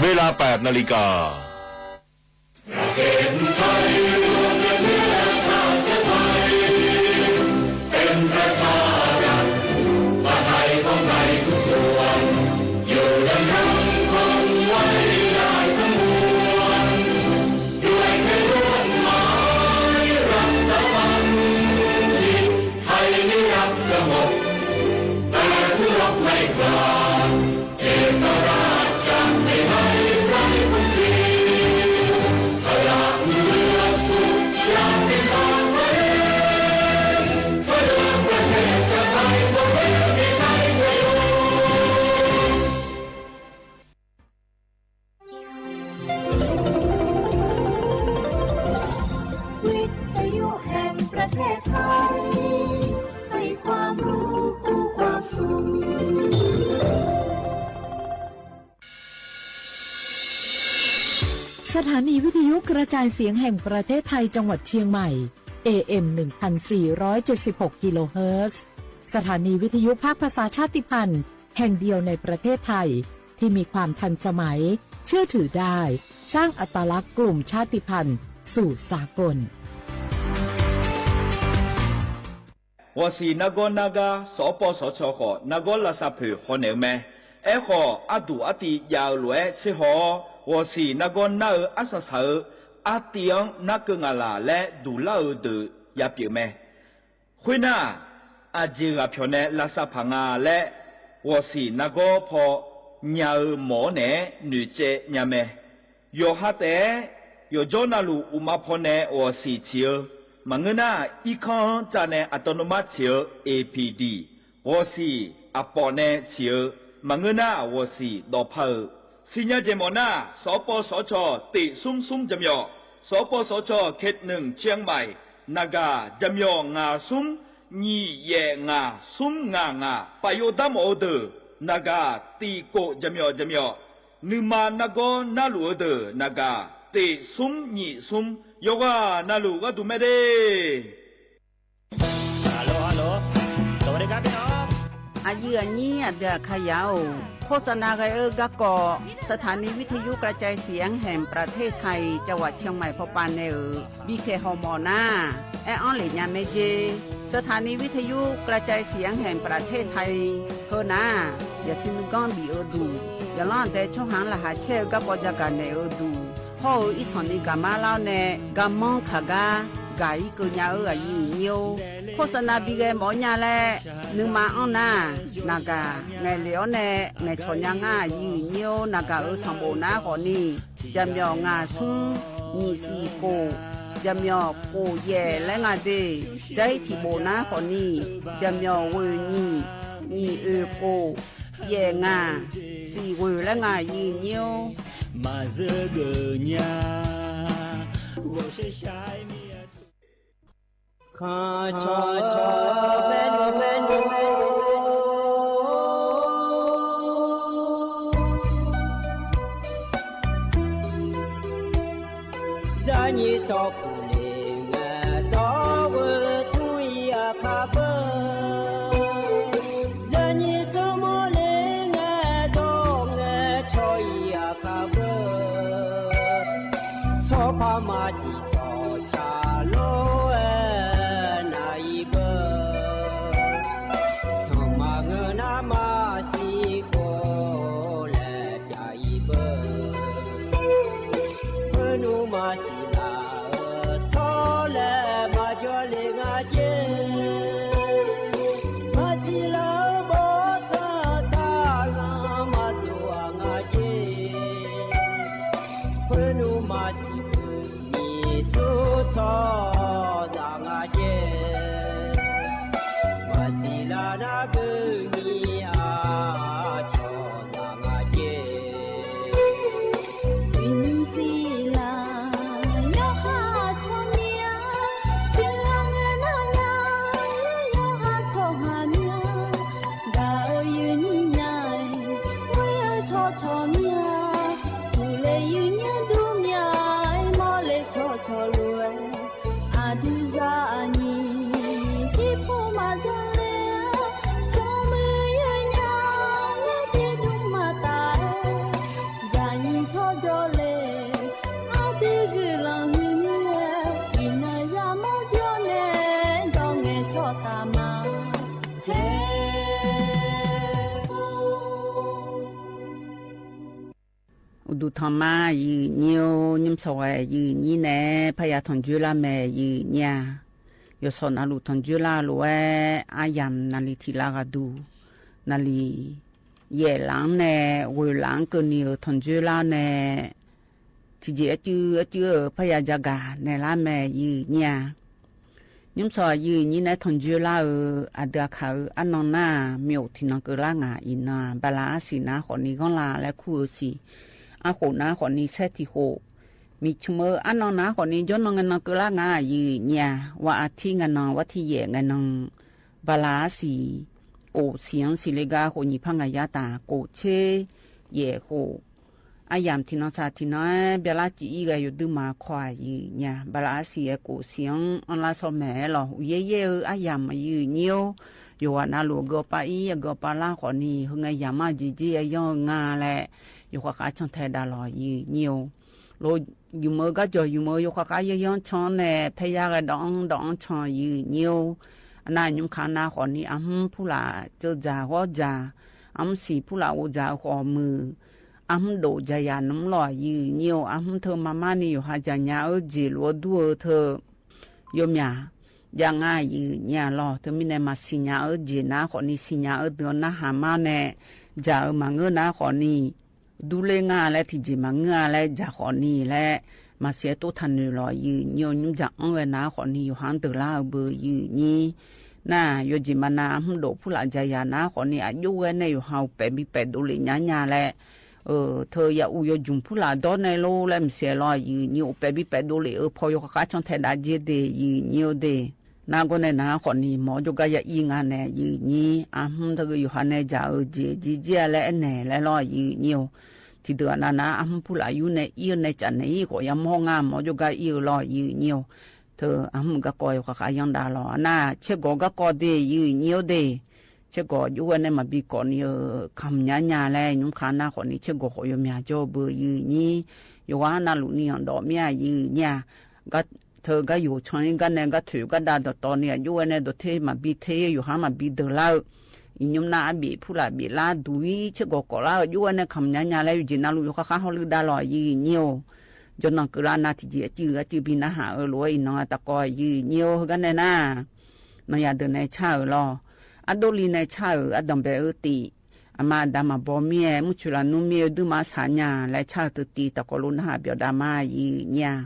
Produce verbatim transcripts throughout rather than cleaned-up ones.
เวลา แปดนาฬิกา วิทยุแห่งประเทศไทย ให้ความรู้คู่ความสุข สถานีวิทยุกระจายเสียงแห่งประเทศไทยจังหวัดเชียงใหม่ เอเอ็ม หนึ่งพันสี่ร้อยเจ็ดสิบหก กิโลเฮิรตซ์ สถานีวิทยุภาคภาษาชาติพันธุ์แห่งเดียวในประเทศไทย ที่มีความทันสมัย เชื่อถือได้ สร้างอัตลักษณ์กลุ่มชาติพันธุ์สู่สากล Ghawqsiq nargawr nargar, sawqpawv sawqcawq khawf nargawr lavsav poeq hawnaeq-eu mae. Aerkhawf, arduq artiv jav-eu lof-aer tser haw-awr, ghawqsiq nargawr nar-eu arsaq saq-eu artiv-anr narkeuv ngaq laq laer duq lar-eu deuq yapyeuf mae. Khoernar, aqjeq ghaq pyawq nae lavsav paq nga laer, ghawqsiq nargawr paw nya-eu mawq-awr naeq-aer noeqtsaev nya mae. Yawqha taef-aer yawqjawr navluf uqma pawnae ghawqsiq ciq-eu, maqngeur nar irkanr-anr cav nae aqtawvnuvmar ciq-eu A P D, ghawqsiq aqpawf nae ciq-eu, maqngeur nar ghawqsiq dawqpar-eu, siqnya jeq mawf nar, sawqpawv sawqcawq teq smr smr jaqmyawf, sawqpawv sawqcawq เขตหนึ่ง เชียงใหม่ naqgaq jaqmyawf ngaq smr nyiq yaef ngaq smr ngaq ngaq, paf yov dar mawf-eu deuq naqgaq tiq kof jaqmyawf jaqmyawf, nuima nargawr narluf-eu deuq naqgaq teq smr nyiq smr, yawqghaq navluf gharduq mae de. Aqyuif aqnyir aqdui aqkaqyaq-or, โฆษณา ghae-eu garkawv สถานีวิทยุกระจายเสียงแห่งประเทศไทย จังหวัดเชียงใหม่ pawpav nae-euq bipyaeq hawmawf nar, aer-anr lef nya mae jer. สถานีวิทยุกระจายเสียงแห่งประเทศไทย heunar, yaqsiq nuiganr bif-eu duq, yaqlanr aqdae tsawrhaq-anr laqkhaq caer-eu garkawv jagaq naeq-eu duq, hawr-eu irsanq ni gaqmar lar-awr nae garmanr kaq gar gaq-ir keuv nya-eu aqyuif aqnyir-or, โฆษณา bi ghae mawf-awr nya laer nuima anr nar, naqgaq ngaeqlef-awr nae ngaeqcawq nya ngar aqyuif aqnyir-or, naqgaq-euq sanqbof nar khawfni, jaqmyawf ngaq smr nyiq siq kof, jaqmyawf kof yaef laer nga de. Jar-ir tiq bof nar khawfni, jaqmyawf ghoeq nyiq, nyiq oeq kof, yaef ngaq, siq ghoeq laer nga aqyuif aqnyir-or. Maqzeur geuf nya, ghawqshaq shaq-aer mir Khanqcawq cawq baer nmr baer nmr. Zaqnyiq tsawrkuq le ngae dawr ghoe tmr-ir aqkar beu. Zaqnyiq tsawrmawr le ngae dawr ngae cawq-ir aqkar beu. Tsawrpar maqsiq tsawq caq lof-aer nav-ir beu. Sanqma ngeur nar maqsiq khov laer pyav-ir beu. Khoernmr maqsiq laf-eu tsawrlaeq maqjawr le nga jer. Maqsiq laf-eu bawrtsanq saqlanq maqdov-aq nga jer. Khoernmr maqsiq beu nyiq sur tsawrhaqzaq nga jer. Maqsiq laf nar beu nyiq-aq cawqzaq nga jer. Uiqnymr siqlaq yawqha tsawrmyanr, siqlaq ngae nar nya yawqha tsawrhaq myanr. Gaq-eu yuif nyir nya-aer, ghoer-eu tsawrcawq myanr, uqle yuif nyanr dur myanr-aer, mawrle tsawrcawq lof-aer, Uqduq tanqma, yif nyir-or, nymr sawq ghae yif nyir nae parya tanqjoer lar mae, yif nyir-a. Yawshawq navluf tanqjoer lar-eu lof-aer aryamq naqli tiq lar ghaq duq, naqli yaef laf-anr nae ghoeq laf-anr keuvni-euq tanqjoer lar nae tiqjeq arcuiv arcuiv-euq parya jagaq naeqlar mae, yif nyir-a. Nymr sawq yif nyir nae tanqjoer lar-eu aqdui aqkaq-eu arnan nar-aq, myawf tiqnan keuvlar ngaq iqnan-aq, bala arsiq nar khawfni ghanrla laer kur-eu siq, arkhof nar khawfni saer tiq khof, miqcmq-eu arnan nar khawfni jawrnan ngae nan keuvlar nga, yif nyir-a. War artir ngae nan, war tir yaef ngae nan, bala arsiq kof siq-anr siqle gar khof nyiq par ngaq yar taf, kof tser yaef khof, aryamq tiqnan saq tiqnan-aer byalar cif-ir ghae yawduir ma kawr-aq, yif nyir-a. Bala arsiq aer kof siq-anr anrlar shawr maeq-aer lawq, uqyaer yaer-eu aryamq, yif nyir-or, yawqghaq navluf aqgeu aqpav ir, aqgeu aqpav lar khawfni heungae yamq-anr jeq jer-aer yanr-eu nga laer yawqkhaq khar cantae dav lawq, yif nyir-or. Lof, ymq-eu garjawq ymq-eu yawqkhaq khar yanr yanr can-anr nae paer yar ghae dawv-anr dawv-anr can, yif nyir-or. Arnav nymr kaq nar khawfni arhmr purlaf tseuv dzaq ghawr dzaq, armr siq purlaf ghovdzaq-eu khawf muiq, arhmr dof dzaqyaq nmr lawq, yif nyir-or. Arhmr teu marmar ni yawqha dzaqnya-eu jeq lof-aer dur-eu teu yawmyaq jav nga, yif nyir-a lawq. Teumirnae maqsiq nya-eu jeq nar khawfni siqnya-eu deuq-anr narhaq mar nae dzaq-eu maqngeur nar khawfni durler nga laer tiqjeq maqngeur-a laer dzaq khawfni laer maqsiq-aer tov taqnoeq lawq, yif nyir-or. Nymr dzaq-anr ghae nar khawfni yawqha-anr deuq lar-eu beu, yif nyir. Nar yawjeq maqnav arhmr dof purlaf dzaqyaq nar khawfni aqjox ghae nae yawqha uqpaef bipaef dovlef nya nya laer teu yaquv yawjmq purlaf dawr nae lor laer maqsiq-aer lawq, yif nyir. Uqpaef bipaef dovlef-eu paw yawkhaq khar cantae dav jer de, yif nyir-or de. Nargawr nae nar khawfni mawq-awr jawrgar ya ir nga nae, yif nyir. Arhmr taqgeu yawqha nae dzaq-eu jeq jer jir-a laer aernaeq laer lawq, yif nyir-or. Tiqdeuq aqnav nar arhmr purlaf yur nae ir-eu nae caf naeq ir khawf yamawr nga mawq-awr jawrgar ir-eu lawq, yif nyir-or. Teu arhmr garkawv yawqkhaq khar yanr dav lawq. Nar tsergawq garkawv de, yif nyir-or de. Tsergawq jox ghae nae maqbi kawf ni-eu kamq nya nya laer nymr kaq nar khawfni tsergawq khawf yawmyaq jawr-eu beu, yif nyir. Yawqghaq navluf ni yanq dawf mir-a, yif nyir-a. Teu gar yawq can-ir gar nae gar toeq gar dav dawqtawv ni aqjox ghae nae dawqter maqbi ter, yawqha maqbi deuq lar-eu iqnymr nar arbif purlaf bif lar duq-ir tsergawq kawf lar-eu jox ghae nae kamq nya nya laer yawjeq navluf yawqkhaq khar hawluiv dav lawq, yif nyir-or. Jawrnan keuvlar nar tiqjeq arcuiv arcuiv bi narhaq-eu lof-aer iqnan taqkawv, yif nyir-or. Heugar nae nar, nanqyaq deuq nae car-euq lawq. Ardovli nae car-euq ardanqbae-eu tiv, aqma aqda maqbaw mir-aer mrcoeq lafnmr mir-aer duirma saq nya laer car-eu teu tiv taqkawv lof narhaq byawq dav ma, yif nyir-a.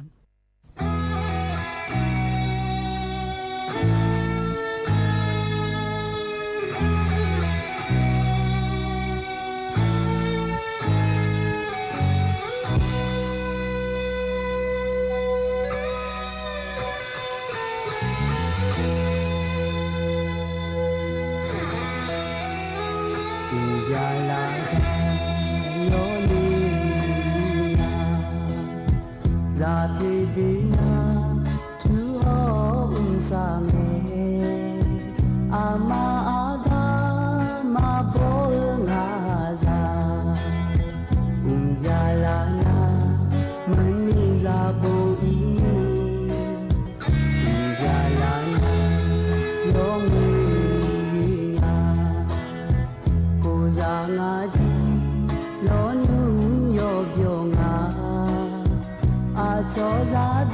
Mqbyav laf-aer yawni nar, zaqpoeq deuq nar tur hawr mqsaq ngae, aqma aqda maqbaw-eu ngaq zaq. Mqbyav laf nar, maqni zaqbo ir ni, mqbyav laf nar, yawmuiq nya. Khof zaq ngaq jir lawnymr yawbyawq nga, aqcawq zaq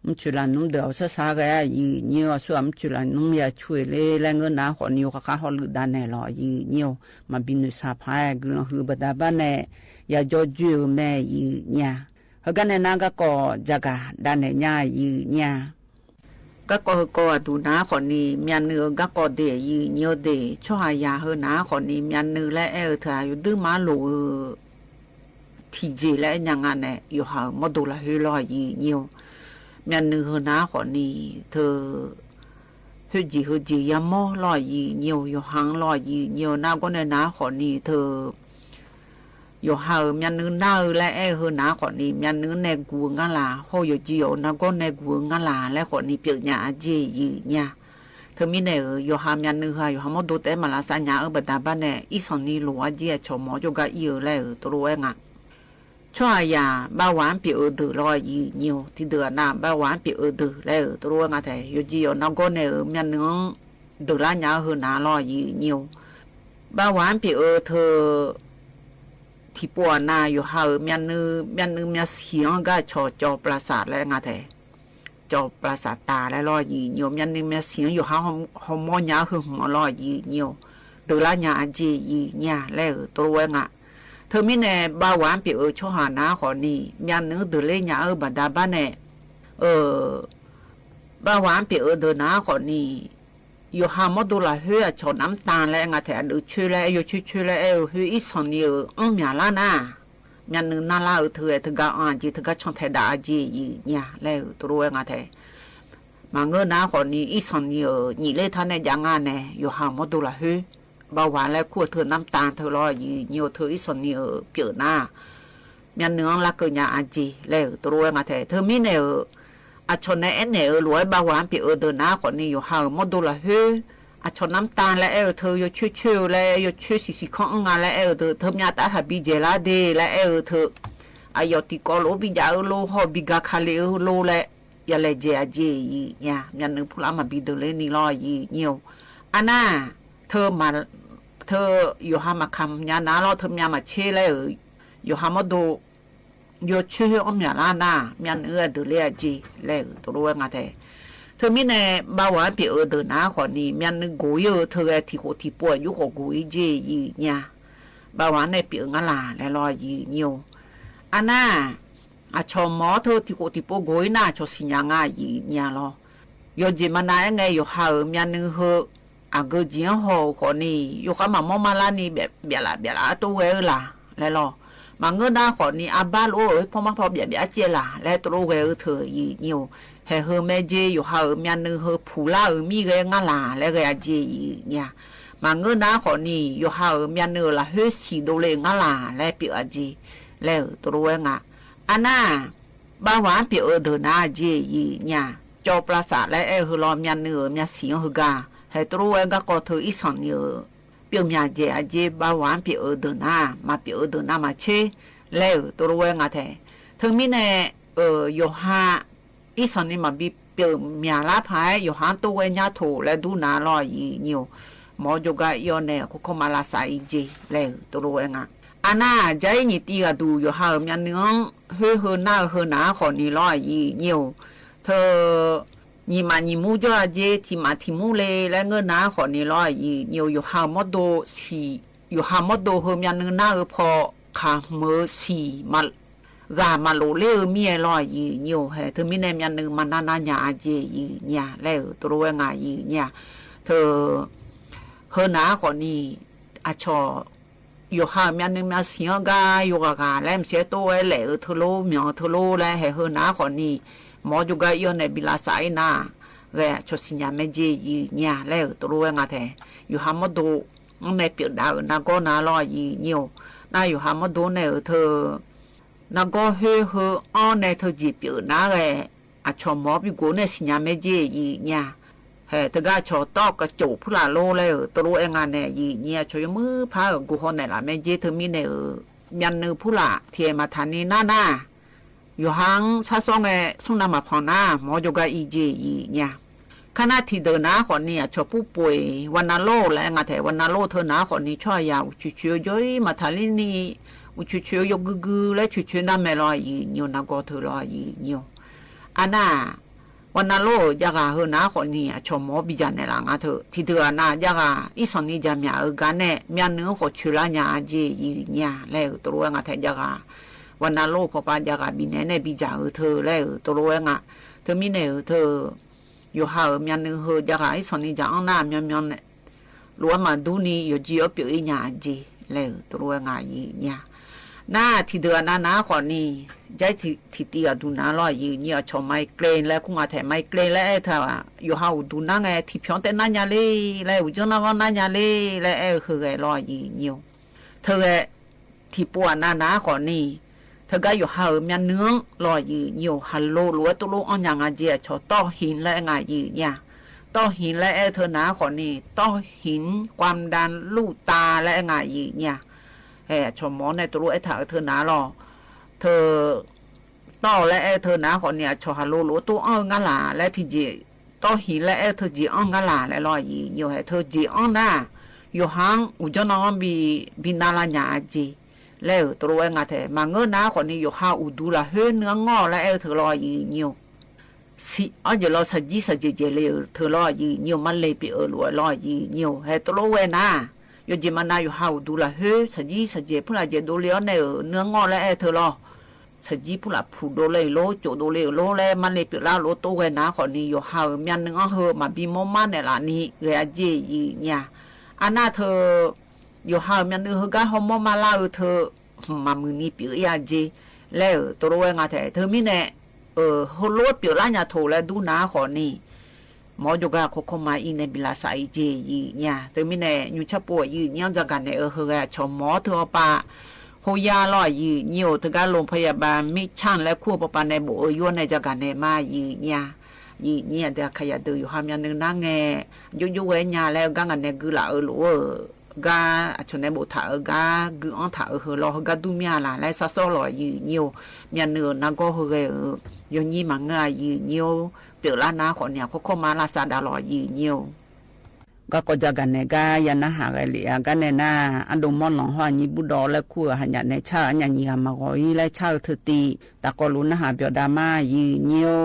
mrcoeq lafnmr deuq-aq, awq sarsar ghae-a aqyuif nyir-awr, aqsur-aq mrcoeq lafnmr ya cu-eq ler laer ngeur nar khawfni, yawkhav khar hawluiv davnaeq lawq aqyuif nyir-awr, maqbi noeqshaq paq-aer guiqlanq huiq baqda barnae yajawr joer-eu mae aqyuif nyir-a. Heugar nae nar garkawv jagaq davnaeq nya aqyuif nyir-a. Garkawv heukawv aqduq nar khawfni, myavnuiv-euq garkawv deuq aqyuif nyir-awr de, tsawrhaqzaq heu nar khawfni myavnuiv laer aer-eu teu-aq, yawduir maqlof-eu tiqjeq laer aer nya nga nae, yawqha-euq mawrdo lafkhoer lawr aqyuif nyir-awr, myavnuiv heu nar khawfni teu khoerjeq heujeq yamawr lawr aqyuif nyir-awr, yawqha-anr lawr aqyuif nyir-awr, nargawr nae nar khawfni teu yawqha-euq myavnuiv nar-eu laer aer-eu heu nar khawfni, myavnuiv-anr nae guq-eu ngar laq, hawr-eu yawqjeq yawq-euq nargawr nae guq-eu ngar laq laer khawfni pyeuf nya aqjeq aqyuif nyir-a. Teumirnae-euq yawqha myavnuiv heu-aq, yawqha mawrdo taef-aer maq lavsav nya-eu baqda barnae, irsanqni lof-aer jeq aqcawq mawr-awr jawrgar ir-eu laer-euq tov lof-aer nga. Tsawrhaqzaq bavghaq-anr pyeuf-eu deuq lawr aqyuif nyir-awr, tiqdeuq-aq nar bavghaq-anr pyeuf-eu deuq laer-euq tov lof-aer nga taef, yawqjeq yawq nargawr nae-euq myavnuiv-anr deuqlar nya-eu heu nar lawr aqyuif nyir-awr, bavghaq-anr pyeuf-eu teu tiqpov-aq nar, yawqha-euq myavnuiv, myavnuiv myavsiq-anr gar cawq cawv plavsaq laer nga taef. Cawv plavsaq taq laer lawr aqyuif nyir-awr, myavnuiv myavsiq-anr yawqha hawmawr nya-eu heu hmq-awr lawr aqyuif nyir-awr, deuqlar nya aqjeq aqyuif nyir-a laer-euq tov lof-aer nga. Teumirnae bavghaq-anr pyeuf-eu tsawrhaq nar khawfni, myavnuiv-anr deuqler nya-eu baqda barnae, bavghaq-anr pyeuf-eu deuq nar khawfni, yawqha mawrdo lafkhoer aqcawq namr tav laer nga taef, aqdui coer laer aer, yawcoer coer laer aer-eu khoer irsanqni-euq anr myaqlar nar, myavnuiv narlar-eu teu-aer teugar anr-aq jeq, teugar cantae dav-a jeq aqyuif nyir-a laer-euq tov lof-aer nga taef. Maqngeur nar khawfni irsanqni-euq nyiq ler tar nae jav nga nae, yawqha-euq mawrdo lafkhoer bavghaq laer kur-eu teu namr tav teu lawr aqyuif nyir-awr, teu irsanqni-euq pyeuf nar, myavnuiv-anr larkeuv nya aqjeq laer-euq tov lof-aer nga taef. Teumirnae-euq aqcawq nae aernaeq-euq lof-aer bavghaq-anr pyeuf-eu deuq nar khawfni, yawqha-euq mawrdo lafkhoer aqcawq namr tav laer aer-eu teu, yawcoer coer-eu laer, yawcoer siqsiq kanr anr nga laer aer-eu deuq, teumirnae taf taqbi dzaeqlar de laer aer-eu teu, aqyawf tiqkawv lof-aer bijav-eu lor, hawr-eu biga kale-eu lor laer yalaejae-a jeq aqyuif nyir-a, myavnuiv purlar maqbi deuqler ni lawr aqyuif nyir-awr, arnar, teu, teu yawqha maqkamq nya nar lawr, teu myav maqtser laer-euq, yawqha mawrdo yawcoer khoer anr myaqlar nar, myavnuiv-aer deuqler-a jeq laer-euq tov lof-aer nga taef. Teumirnae bavghaq-anr pyeuf-eu deuq nar khawfni, myavnuiv goq ir-eu teu ghae tiqkhof tiqpov-aq yur khawf goq ir jeq aqyuif nyir-a, bavghaq-anr nae pyeuf-eu ngar laq laer lawr aqyuif nyir-awr, arnar, aqcawq mawr-awr teu tiqkhof tiqpov goq ir nar, aqcawq siqnya nga aqyuif nyir-a lawr. Yawqjeq maqnav aer ngae, yawqha-euq myavnuiv heu aqgeu jeq-anr haw-euq khawfni, yawkhav maqmawr marlar ni byaf laf byaf laf-aer tov ghae-eu laq laer lawr. Maqngeur nar khawfni, arbar lof-aer paw mar paw byaf byaf-aer caev laq laer tov lof ghae-eu teu aqyuif nyir-awr, haeq heu mae jeq, yawqha-euq myavnuiv heu puqlar-euq mir ghae ngar laq laer ghae-a jeq aqyuif nyir-a. Maqngeur nar khawfni, yawqha-euq myavnuiv-euq lafkhoer siq dovle-euq ngar laq laer pyeuf-a jeq laer-euq tov lof-aer nga. Arnar, bavghaq-anr pyeuf-eu deuq nar jeq aqyuif nyir-a, cawv plavsaq laer aer-eu heu lawr, myavnuiv-euq myavsiq-anr heugar haeq tov lof-aer garkawv teu irsanqni-euq pyeuf myaq dzaeq-a jeq, bavghaq-anr pyeuf-eu deuq nar, maqpyeuf-eu deuq nar maqtser laer-euq tov lof-aer nga taef. Teumirnae-euq yawqha irsanqni maqbi pyeuf myaqlar paq-aer yawqha-anr tov ghae nyar toq laer dur nar lawr aqyuif nyir-awr, mawr-awr jawrgar ir-awr nae kawrkawr ma lavsav ir jeq laer-euq tov lof-aer nga. Arnar, jair nyiq tiv ghaqduq yawqha-euq myavnuiv-anr khoer heu nar-eu heu nar khawfni lawr aqyuif nyir-awr, teu nyiq maf nyiq mur jawr-a jeq, tiq maf tiq mur le laer ngeur nar khawfni lawr aqyuif nyir-awr, yawqha-euq mawrdo siq, yawqha mawrdo heu myavnuiv nar-eu paw kaq hmq-eu siq ghaq maqlof ler-eu mir-aer lawr aqyuif nyir-awr, haeq teumirnae myavnuiv maqnar nar nya-a jeq aqyuif nyir-a laer-euq tov lof-aer nga aqyuif nyir-a. Teu heu nar khawfni, aqcawq yawqha-euq myavnuiv myavsiq-anr gar yawqghaq ghaq laer maqsiq-aer tov-aer laef-euq teu lor, myanq-eu teu lor laer haeq heu nar khawfni, mawr-awr jawrgar ir-awr nae bi lavsav ir nar, ghae aqcawq siqnya mae jeq aqyuif nyir-a laer-euq tov lof-aer nga taef. Yawqha mawrdo-anr nae pyeufdav-euq nargawr nar lawr aqyuif nyir-awr, nar yawqha mawrdo-anr nae-euq teu nargawr khoer heu-anr nae teujeq pyeuf nar ghae, aqcawq mawr-awr bi gof nae siqnya mae jeq aqyuif nyir-a. Haeq teugar aqcawq tawr-awq kavcof purlaf lor laer-euq tov lof-aer nga nae aqyuif nyir-a, aqcawq yawmuir par-euq gof haw naeqlaf mae jeq teumirnae-euq myavnuiv purlaf tiqaeq maqtaq ni nar nar, yawqha-anr shar sawr ngae smr nav maqpanq nar, mawr-awr jawrgar ir jeq aqyuif nyir-a. Kar nar tiqdeuq nar khawfni aqcawq purpov-iq ghaqnavlor laer nga taef, ghaqnavlor teu nar khawfni tsawrhaqzaq uqcoeq coeq-eu jawr-ir maqtaq ler ni, uqcoeq coeq-eu yawgui gui laer coeq coeq nar mae lawr aqyuif nyir-awr, nargawr teu lawr aqyuif nyir-awr. Arnar-aq, Waqnavlor-euq javghaq heu nar khawfni aqcawq mawr bidzaq naeqlaf nga teu. Tiqdeuq-aq nav javghaq irsanq ni jaqmyaq-eu gar nae myavnuiv-anr khawf coeqlar nya-a jeq yiq nyir-a laer-euq tov lof-aer nga taef javghaq. Waqnavlor-euq pawqpav javghaq bifnaeq nae bidzaq-eu teu laer-euq tov lof-aer nga. Teumirnae-euq teu, yawqha-euq myavnuiv heu javghaq irsanq ni jaq-anr nar myavmyav nae lof-aer maqdur ni yawqjeq-awr pyeuf-ir nya-a jeq laer-euq tov lof-aer nga yiq nyir-a. Nar tiqdeuq-aq nav nav-aer khawfni, jar tiqtiv ghaqduq nav lawr yiq nyir-a, aqcawq Maqir Kle laer kur nga taef. Maqir Kle laer aer-eu teu-aq yawqha uqduq nar ngae tiqpyawq-anr taev nar nya le laer, uqdzanr nar ghanr nar nya le laer aer-eu heu ghae lawr yiq nyir-a. Teughae tiqpov-aq nav nav-aer khawfni, teugar yawqha-euq myavnuiv-anr lawr yiq nyir-a, khaqlo lof-aer tov lof-anr nya nga jeq aqcawq เต้าหิน laer aer nga yiq nyir-a. เต้าหิน laer aer-eu teu nav-aer khawfni เต้าหินความดันลูกตา laer aer nga yiq nyir-a. Aqcawq mawr nae tov lof-aer taq-eu teu nav lawr, teu เต้า laer aer-eu teu nav-aer khawfni aqcawq khaqlo lof-aer tov-anr-eu ngar laq laer tiqjeq, เต้าหิน laer aer-eu teujeq-anr ngar laq laer lawr yiq nyir-a. Hae teujeq-anr nar, yawqha-anr uqdzanr nar-anr bi, bi nar lar nya-a jeq laer-euq tov lof-aer nga taef. Maqngeur nav-aer khawfni yawqha uqduq lafkhoer nuiv-anr ngawr laer aer-eu teu lawr yiq nyir-a. Siq-awr jeq lawr shaqjir shaqjeq dzaeq le-euq teu lawr yiq nyir-a, marle pyeuf-eu lof-aer lawr yiq nyir-a. Hae tov lof-aer nar, yawqjeq maqnav yawqha uqduq lafkhoer shaqjir shaqjeq purlaf dzaeq dovle-awr nae-euq nuiv-anr ngawr laer aer-eu teu lawr. Shaqjir purlaf puq dovle-euq lor, cof dovle-euq lor laer marle pyeuflar lof-aer tov ghae nav-aer khawfni yawqha-euq myavnuiv-anr heu maqbi mawr mar naeqlaf ni ghae-a jeq yiq nyir-a. Arnav teu, yawqha-euq myavnuiv heugar hawmawr mar lar-eu teu, hmq maqmuiq ni pyeuf-ir-a jeq laer-euq tov lof-aer nga taef. Teumirnae, heulof-aer pyeuflar nya toq laer dur nav-aer khawfni, mawr jawrgar kawrkawr ma ir nae bi lavsav-ir jeq yiq nyir-a. Teumirnae nymr carpov-aq yiq nyir-anr jagaq naeq-eu heu ghae aqcawq mawr teu-awr pav, khoyar lawr yiq nyir-a, teugar โรงพยาบาล Mirtsanq laer kur-eu pawqpav nae bof-eu yur-awr nae jagaq naeq ma yiq nyir-a. Yiq nyir aqdui aqkaq yadeuq yawqha myavnuiv nar ngae, jov jov ghae nya laer-eu gar ngaq nae guilaf-eu lof-eu gar aqcawq nae boftaq-eu gar gui-anr taq-eu heu lawr heugar dur mir-a laq laer sar sawr lawr yiq nyir-a. Myavnuiv-euq nargawr heu ghae-euq yawnyir maqngeur-a yiq nyir-a. Pyeuflar nav-aer khawfni aqkawr kawr ma lavsav dav lawr yiq nyir-a. Garkawv jagaq naeq gar ya narhaq ghae lef-a gar nae nar, ardov mawr lanq hawr aqnyir burdawv laer kur-euq haqnyaf nae car-euq arnyaf nyiq ghaq maqghawq-ir laer car-eu teutiv tafkawv luf narhaq byawq dav ma yiq nyir-a.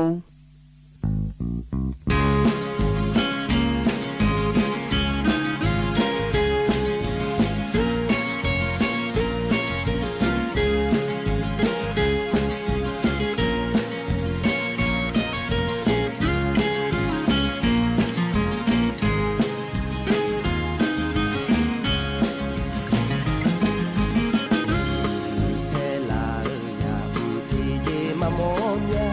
Nuipaelar-eu yaq uq tiqjeq maqmawr nya.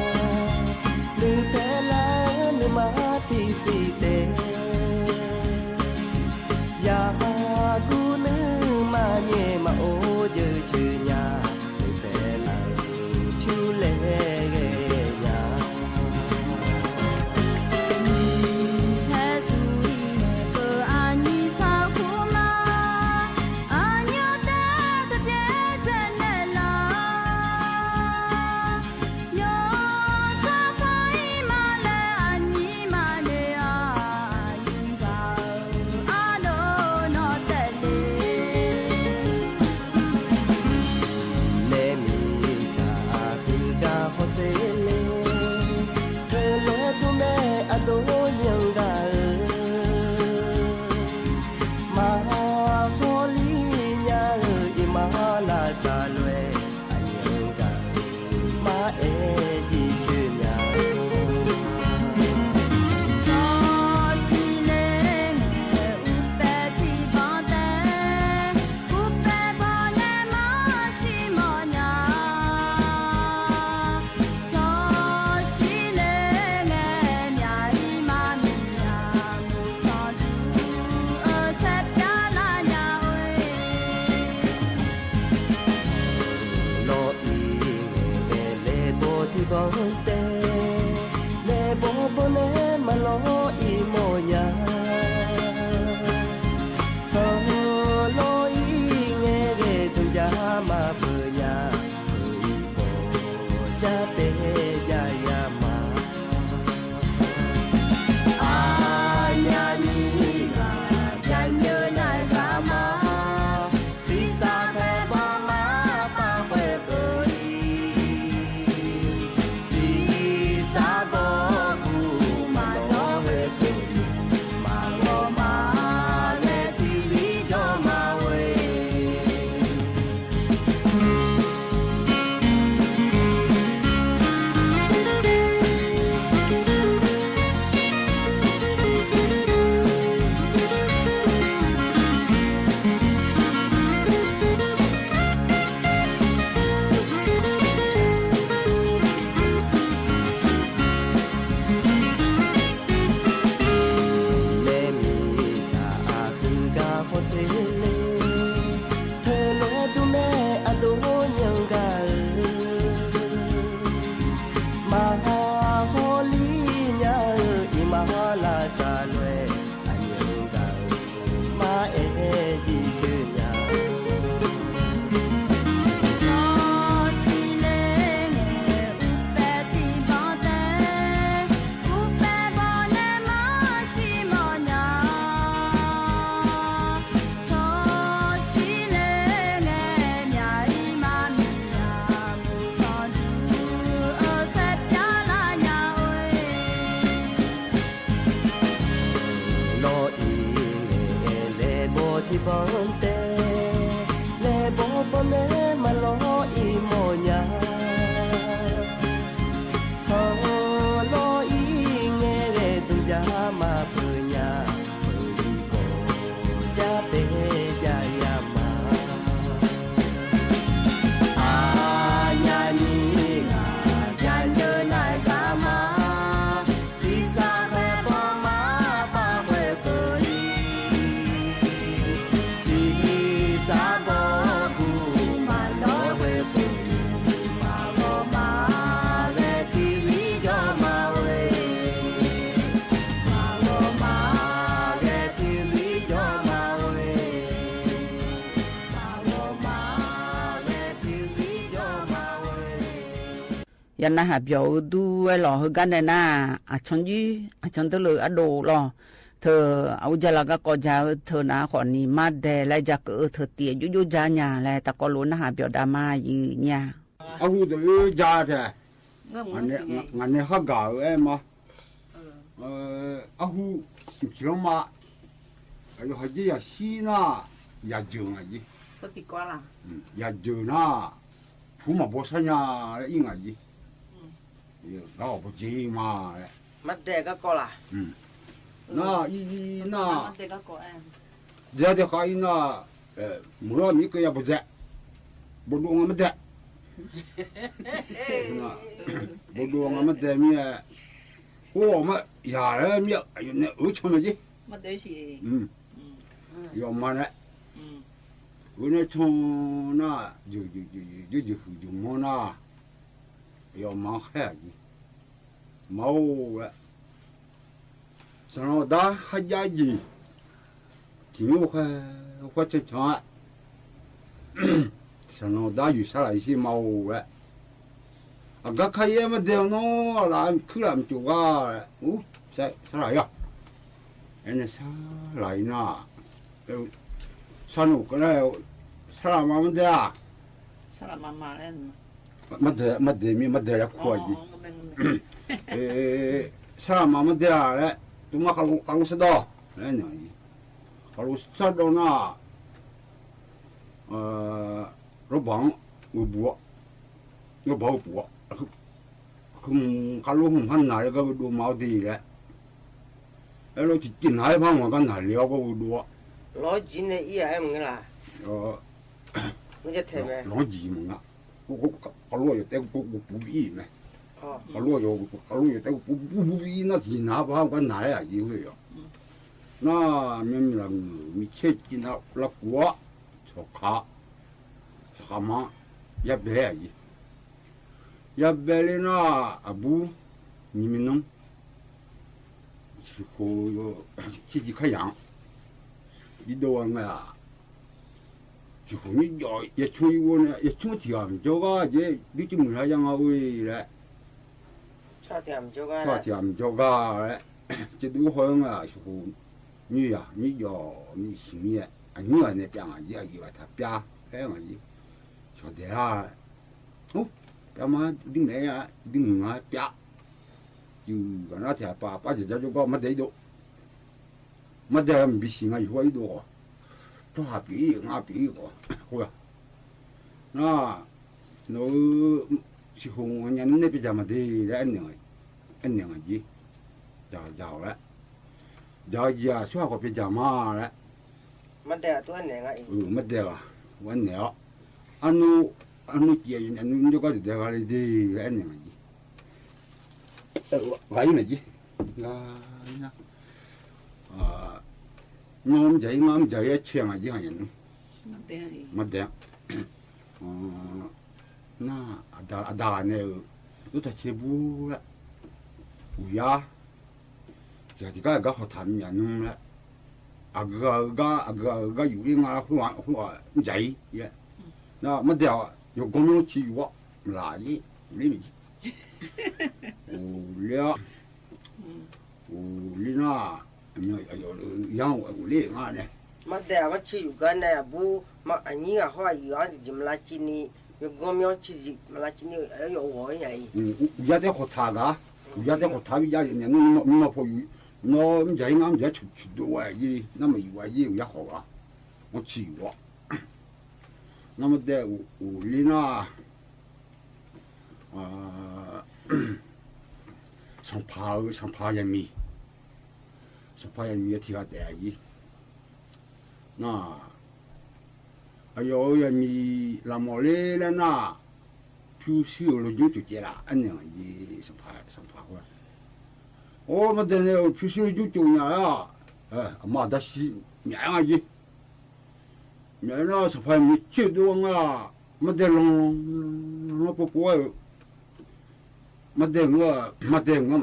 Nuipaelar-eu nuima tiqsiq taef. Yaqguv nuima nyaef maqor jeuq coeq nya. Nuipaelar-eu pyur laer ghae nya. Nuipae smq-ir naeq keuv aqnyir sarkur ma. Aqnyir taef taqbyaer dzaenaeq laf. Yawsanr par-ir ma laer aqnyir maqnoeq-a. Aqyuif gaq-euq arlor nawr taef le. Nae miqdzaq aqdui gar hawsher le. Teulof-aer dur mae aqdov nyanr gaq-eu. Maqhaw lir nya-eu iqmalavsar lof-aer aqnyanr gaq-eu maqaer jircoer nya. Tsawrshir ler ngae uqpae tiqbanq taef, uqpae bawq nae maqshir mawf nya. Tsawrshir ler ngae myaq-ir maqmuiq nya, muiq tsanqduq-eu saer pyar lar nya-oe. Sanqlawr-ir ngae laebaw tiqbanq taef, laebaw baw nae maqlawr-ir mawf nya. Sanqlawr-ir ngae ghae dmq jar maqpeuq nya, peuq-ir khawf jar pae jav ya ma. Aqnyir nyiq ghaq byaqnyoe naeq gar ma, shiqshaq khaeq baw ma pav khoerkeuv-ir. Shiqshaq baw guv Ya narhaq byawq-eu dur-aer lawq, heugar nae nar-aq, aqcanr jir aqcanr deur le ardov lawq. Teu, aqur jala garkawv ja-eu teu nar khawf ni mardae laer ja keuv-eu teu tiq-aer jovjov ja nya laer taqkawv lof narhaq byawq dav ma yir nyir-a. Arhu deuq-oer ja tae. Ngaq nae khargaq-eu aer ma. Arhu mqciq lanr ma. Aqyawf haqjir yaqshir nar, yaqjeuq ngaq jir. Yaqjeuq nar, puq maqbaw sharnya laer ir ngaq jir. Gar ghawq bawjeq ir ma laer. Nar ir ir nar, dae dae khav ir nar, meuq-awr miqkeuv ya bawdae, bawdov nga mardae. Bawdov nga mardae mir-aer, or ghawq ma yaq laer mir-a, aqyawf nae oeq can mae jir. Yawf ma nae, oeq nae can nar, jeqhuiq jeqmanr nar, yawf ma-anr khaer-aq jir. Ma-or laer, sanqlanq dar kharjav jeq tiq nymr khaer, khaer cancan-aer, sanqlanq dar yuiq sar laq-ir shir ma-or laer, aqgar kar-ir-aer mardae-eu nawr laf kuir laf mqcof gar laer, ur, sar laq-ir-aq, aernae sar laq-ir nar, sar nmr keuvlar-eu, sar laq ma mardae-aq, mardae mir mardae laer kur-aq jir. Sar laq ma mardae-aq laer, tmr ma khavlof sardawv laer naeq-aq jir. Khavlof sardawv nar-aq, lawrbaq-anr geubuq-awr, lawrbaq-anr geubuq-awr, hmq khavlof hmq har naq-aer gar gheudov ma-awr de laer, aerlof tiqjeq naq-aer par ngaq gar naqle-awr gar gheudov-awr, lawr-anr jiq maqnga. Khavlof-aq yawtaev guvpuv bi-ir mae. Khavlof-aq yaw, khavlof yawtaev guvpuv bi-ir nar tiqjeq naq-aer par ngaq gar naq-aer aqjeq khoer-aq. Nar, myavnuiv lafngeuq micaer civnav lavkuf-awr, sawqkaq, saqkaq ma-anr yabae-aer aqjeq. Yabae ler nar, aqbur nyiq mi nanr, tiqkhof, tserjiv karyaq-anr dirdov-a ngae-aq, tiqkhof nyir jawf yacmr ir ghov nae, yacmr tiq ghaq maqjawr gar jeq, durcir muiqlar ya nga-or laer, tsawrhaq tiq ghaq maqjawr gar laer, caevdov haw-aer ngae-aq, tiqkhof nyir yaq nyir jawf ni siq mir-aer, aqnyir ghaq nae pyav ngaq jir, aqyuif ghaq taq pyav-aer ngaq jir, cawqdaeq-a. Or, pyav ma, dirmaeq-aer, dirmuiq nga pyav. Cuiv ghaq nar tiq ghaq pav, pav jeq jar jawrgar mardae irdov. Mardae-a maqbi siq nga yawqha irdov khawf, tsawrhaq pyeuf ir nga pyeuf ir khawf, khoer-aq, nar, nawq-eu tiqkhof nya nymr nae pyav dzaq maqde laer aernaeq ngaq jir. Dzaq-awq laer, dzaq-eu jeq-aq tsawrhaq khawf pyav dzaq ma laer, mardae ghaq aernaeq-awr, arnur, arnur cif-a yawnyaf nymr jawrgar deuq dae gha le de laer aernaeq ngaq jir. Ghaq ir ngaq jir. Ghaq ir nar, nawr mrdzaq ir ngar mrdzaq ir-aer cae ngaq jir ghaq yaf nymr. Mardae-anr nar, aqda ghaq nae-euq, ur taq cae bur laer, uqyar tiq ghaq tiq gar aqgar hawq taq myav nymr laer, aqgeu ghaq-eu gar, aqgeu ghaq-eu gar yuf ir nga khoer-aq, mrdzaq ir-aer. Nar mardae-aq yawganr myanr ciq yuf-awr laq ir, ler maqjir. Uqler-awr, uqler nar, yar uqler nga nae, mardae-aq marciq yuf gar nae aqbur, aqnyir ghaq hawr-aq yuf-anr tiqjeq maqlav civ ni, yawganr myanr ciq tiqjeq maqlav civ ni, yawf ghawq-ir nya-ir. Uqyar taef khawq taq gaq, uqyar taef khawq taq-aer bi jav-eu nya nymr, nymr ma paw yuf, nawr mrdzaq ir ngar mrdzaq-aer cuqdov-aer jir, nar maqyuf-a jir, uqyar khawq gaq, anr ciq yuf-awr, nar mardae uqler nar, sanqpaq-eu, sanqpaq yaqmiq, sanqpaq yaqmiq-a tiq ghaq taef-a jir. Nar, aqyawf-euq yaqmiq lafmawf ler laer nar, pyurshuir-euq lawjmr tsof caev laf aernaeq-a jir, sanqpaq khoer-aq. Or, mardae nae-euq pyurshuir lawjmr tsof nya-a, aqma aqda shir myaf-aer nga jir. Myaf-aer nar sanqpaq yaqmiq coer dov-a nga, mardae lan, lan pov pov-aer-eu, mardae ngeur, mardae ngeur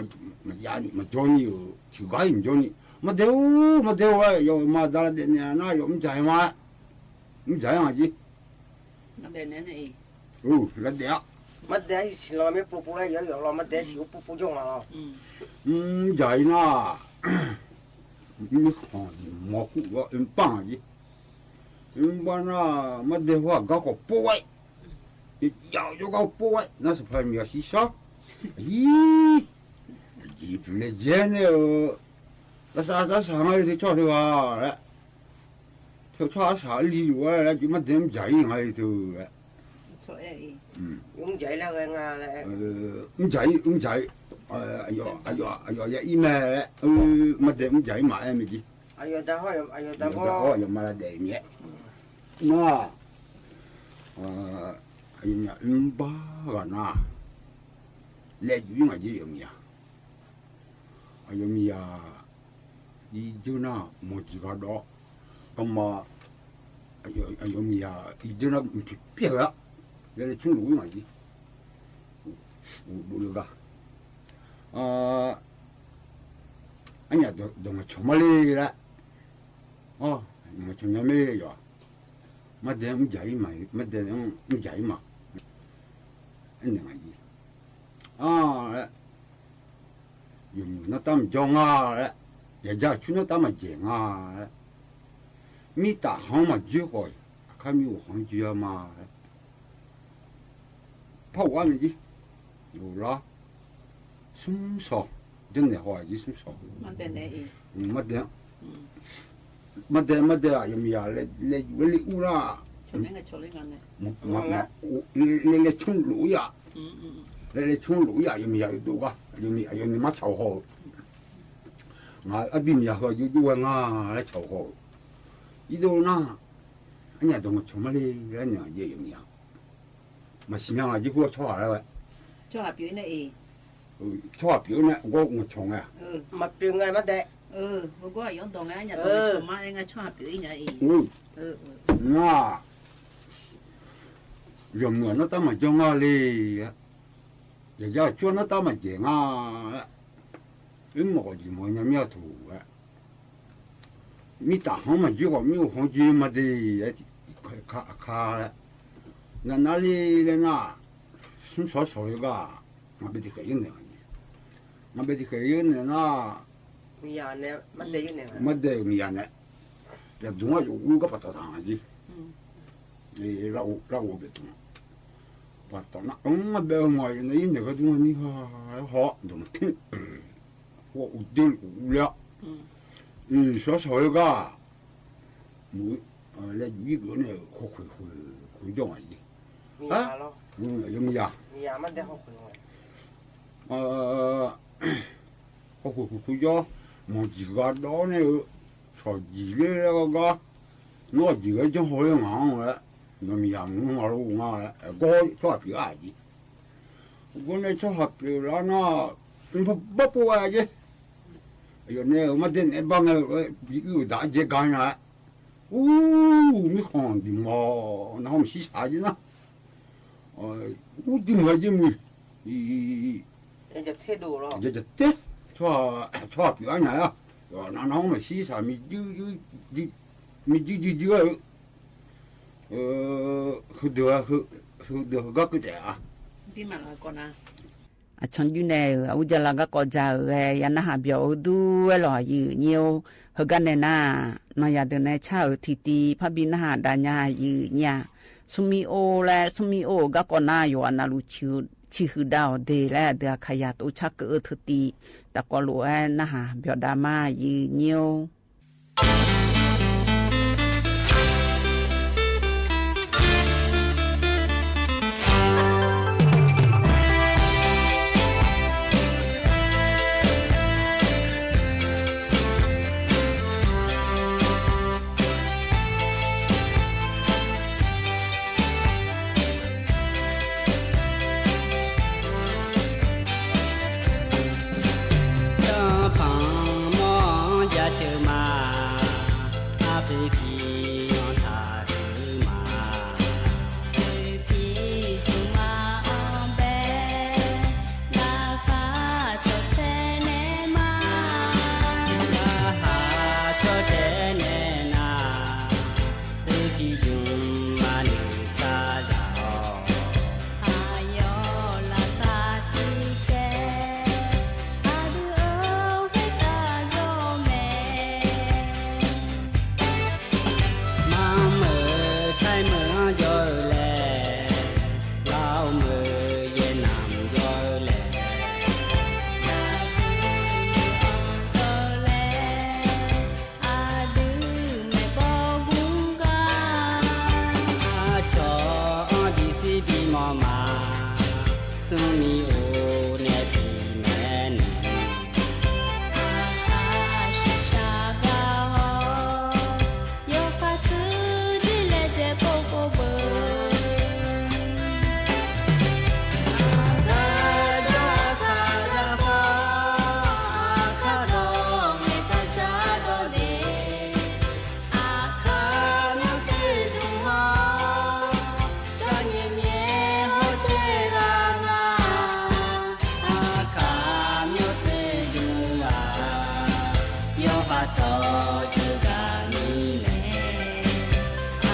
maqjav ni, maqjawr ni-euq tiqghaq-ir maqjawr ni, mardae-or, mardae-or-aer yawf-euq ma aqda lavdaef naeq-a nar yawf mrdzaq-aer ma, mrdzaq-aer nga jir. Lavdaef-a, Mardae-anr siqlanq mir povpov laer yawq yawq lawr, Mardae siq-awr povpov jawr nga lawr. Mrjaq-ir nar, mirkhanq mawr kur-awr oerbar-aq jir. Oerbar nar, Mardae hawr-aq gar khawf pov-aer, jav-eu jawrgar pov-aer nar, Sanqpaq Miqyaer shirshar, ir, jeqbuq laejae nae-eu, lavsav lavsav ngar-eu teu tsawrhaq teughaq laer, teu tsawrhaq arsaq arli luf-aer laer, Mardae mrjaq-ir nga-eu teu laer, mrjaq-ir laer ghae nga laer, mrjaq-ir mrjaq-ir, aqyawf aqyawf ya ir mae laer, Mardae mrjaq-ir maqaer mae jir. Aqyawf da hawr aqyawf ma lavdaef-eu mir-aer, nar, aqyawfnyaf oerbar ghaq nar, laejae-ir ngaq jir yawqmiqya. Aqyawfmiqya irjeur nar manqjeq ghaq dawv-awr, garma, aqyawfmiqya irjeur nar mqpyeq pyaer-eu-ar, laev laev tmr lof-ir ngaq jir. Uqdov le gar, arnyaf dawq ngaeqcawq ma le laer, dawq ngaeqcawq nya mae yawq-aq, Mardae mrjaq-ir ma, Mardae mrjaq-ir ma, aernaeq ngaq jir. Ar, yawqmuiq nartav maqjawr nga laer, yaqja aqcur nartav maqjaeq nga laer, mirtaf khanq-anr maqjoer khawf, aqkar mir-euq khanq-anr joe-a ma laer, par ghov-ar mae jir. Lar, smr shawq, janrnaeq haw-aq jir smr shawq. Mardae, Mardae aqyawfmiqya laejae-aer le ur nar, laev laev tmr lof-ir-aq, laev laev tmr lof-ir-aq, aqyawfmiq aqyawfni martsaq-awq haw-eu, ngaq-euq arbi miqya heu aqjox jov ghae nga laer tsaq-awq haw-eu, irdov nar, arnyaf dawq ngaeqcawq ma le laer naeq-aq jir aqyawfmiqya, maqsiq nya ngaq jir khoer-awr tsawrhaq laer ghae, tsawrhaq pyeuf-ir nae, gawr ngaeqcawq ngae-aq, maqpyeuf ngae Mardae, heugar aqyawf-anr dawq ngae arnyaf dawq ngaeqcawq ma aer nga tsawrhaq pyeuf-ir nya-iq, nar, yawqmuiq-aq nartav maqjawr nga le-a, yaqja aqcur-anr nartav maqjaeq nga-a, oermawf khawf jeq mawf nya mir-a taq-aer, mirtaf khanq-anr maqjoer khawf mir-euq khanq-anr joe ma de-aer, aqkar laer, navnar le laer nar, smr shawq shawq-eu gar, ngaq bae tiqkhaeq yar naeq-a, ngaq bae tiqkhaeq yar naeq nar, Mardae-euq miqya nae, yaqdmq-anr yawf ur gar paftawf taq ngaq jir, lar-eu bae tmq, paftawf nar, ngar bae-eu ngaq yawf nae yar naeq gharduq ngar nir ha, haw-awr dawq maqtmr, uqdui uqler-awr, shawq shawq-eu gar, laejae-ir geuf nae-euq hawkhoeq khoeq khoeq jawr ngaq jir, yawqmiqya, hawkhoeq khoeq khoeq jawr, manqjeq ghaq dawv-awr nae-eu, shawqjeq ler laer gar gar, nawr aqjeq ghae janr haw-aer ngaq-anr laer, yawqmiqya mq-anr nga lo nga laer, gawr tsawrhaq pyeuf-a jir. Gawr nae tsawrhaq pyeuf lar nar, mq barpov ghae-a jer. Aqyawf nae-euq Mardae naeq-aer bar ngae-eu bi ir-euq daq-aer dzae gar nya-aer, ur, mirkhanq diq mawf nar hawr maqshir shaq jer nar, ur, diq mawf-aer jer muiq, jajaq ter, tsawrhaq pyeuf-ar nya-aer, yawqnan nar hawr maqshir shaq, mirjuir juir-aer-eu, heudeuq, heudeuq heugar keuv taef-a. Aqcanr juir nae-euq aqur jala garkawv ja-euq ghae ya narhaq byawq-eu dur-aer lawq, aqyuif nyir-or. Heugar nae nar-aq, nawq zaqdeuq nae car-euq tiqtiv parbi narhaq dav nya, aqyuif nyir-a. Smrmir or laer smrmir or-euq garkawv nar, yawqghaq navluf ciqhuiq dav-awq de laer aqdui aqkaqyaq tov car keuv-eu teutiv, tafkawv lof-aer narhaq byawq dav ma, aqyuif nyir-or. Danqpanq mawr-anr jaceuq ma. Smrmiq or nae bifnaeq nae, aqkaq shuqshaq ghaq-awr, yawkhav tsuif jir laejae povpov beu. Aqkaq jawr aqkaq garkawv, aqkaq dawq ngaeqtaq shardawr de. Aqkaq myawq tser dmq-awr, jarnyaef myaef hawr tser ghaq ma. Aqkaq myawq tser dmq-aq, yawqha tsawrjeuq gaq mirnae.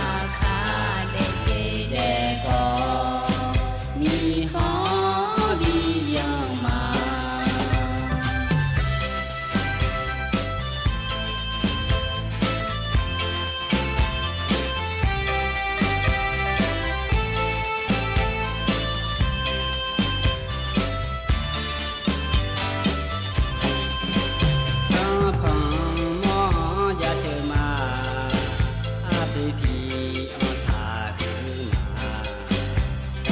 Aqkaq daefle daefkawv, miqkhanq-anr bi byan ma. Tanrpanq mawr-anr jaceuq ma. Arpoeq tiq anr taqhuiq ma.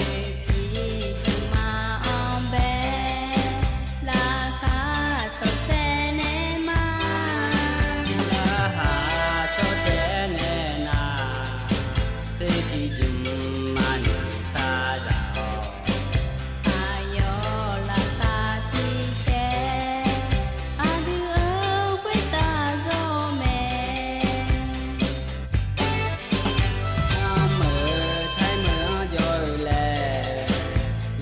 Oeq tiq tiq ma-anr bae, laqkhaq cawq caer nae ma. Laqkhaq cawq caer nae nar, oeq tiq jmq ma noeq sar daq-awr. Aqyawf laqkhaq tiq caer, aqdui-euq khoertav zawr-eu mae. Armeuq taemeuq-anr jawr-eu laer,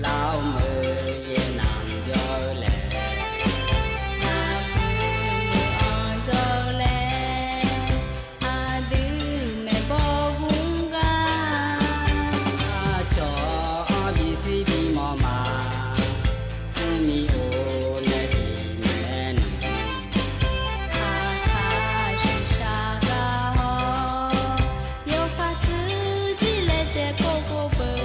lafov meuq yaer namq jawr-eu laer, lafkhoer-anr jawr-eu laer, aqdui maeqbawq ghur gar. Aqcawq-anr bishir bimawr ma. Smrmiq or nae bifnaeq nae, aqkaq shuqshaq ghaq-awr, yawkhav tsuif jir laejae povpov beu.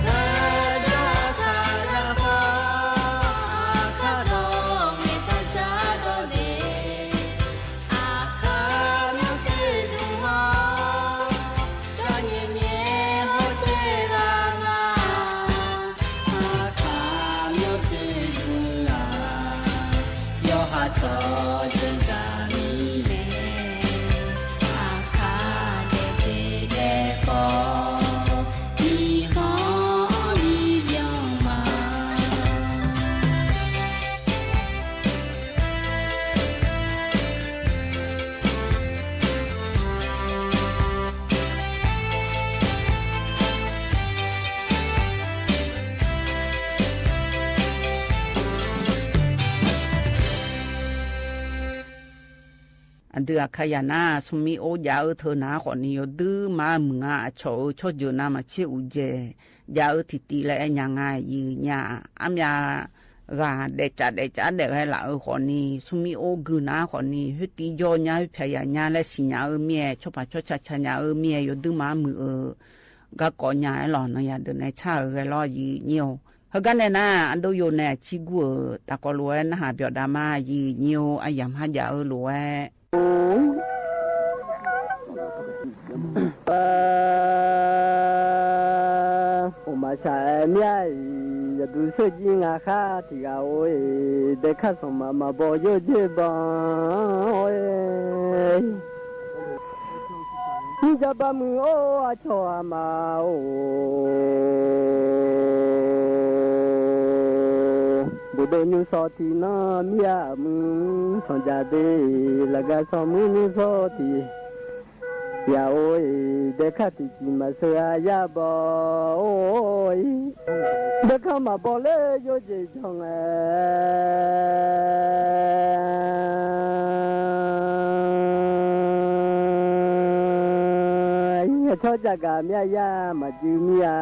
Aqkaq jawr aqkaq garkawv, aqkaq dawq ngaeqtaq shardawr de. Aqkaq myawq tser dmq-awr, jarnyaef myaef hawr tser ghaq ma. Aqkaq myawq tser dmq-aq, yawqha tsawrjeuq gaq mirnae. Aqkaq daefle daefkawv, miqkhanq-anr bi byan ma. Aqdui Aqkaqyaq nar, smrmiq or jav-eu teu nar khawfni yawduir mar muiq nga. Aqcawq-euq tsawrjeuq navmaqtser uqdzaeq jav-eu tiqtiv laer aer nya nga. Aqyuif nya-aq, armyav ghaq daefcaf daefcaf daef ghae laf-eu khawfni, smrmiq or gui nar khawfni, khoertiv jawr nya, khoerpyaq yaq nya laer siqnya-eu mir-aer, tsawrpaq tsawrca ca nya-eu mir-aer, yawduir mar muiq-eu garkawv nya-aer lawq. Nanqyaq deuq nae car-euq ghae lawr, aqyuif nyir-or. Heugar nae nar, ardov yo nae aqcir gur-euq taqkawv lof-aer narhaq byawf dav ma, aqyuif nyir-or. Aqyamq ha jaf-eu lof-aer Or, maqshaq-aer mir-a-iq, yawduq sheuqjir nga khar tiq ghaq-or-e, daekar sanqma maqbaw yawdzer ban-or-e. Mirjaq bar muiq-or, aqcawq aqma-or, bofdov nymrshawr tiq nanr mir-a muiq, sanqjaq de lafgar sanqmuir nymrshawr tiq yaq-or-e, daekar tiqcif maqsheuq-a yar baw-or-e, daekar maqbaw ler yawjeq janr ngae Aqcawq jaqgaq myavya maqjuir mir-a,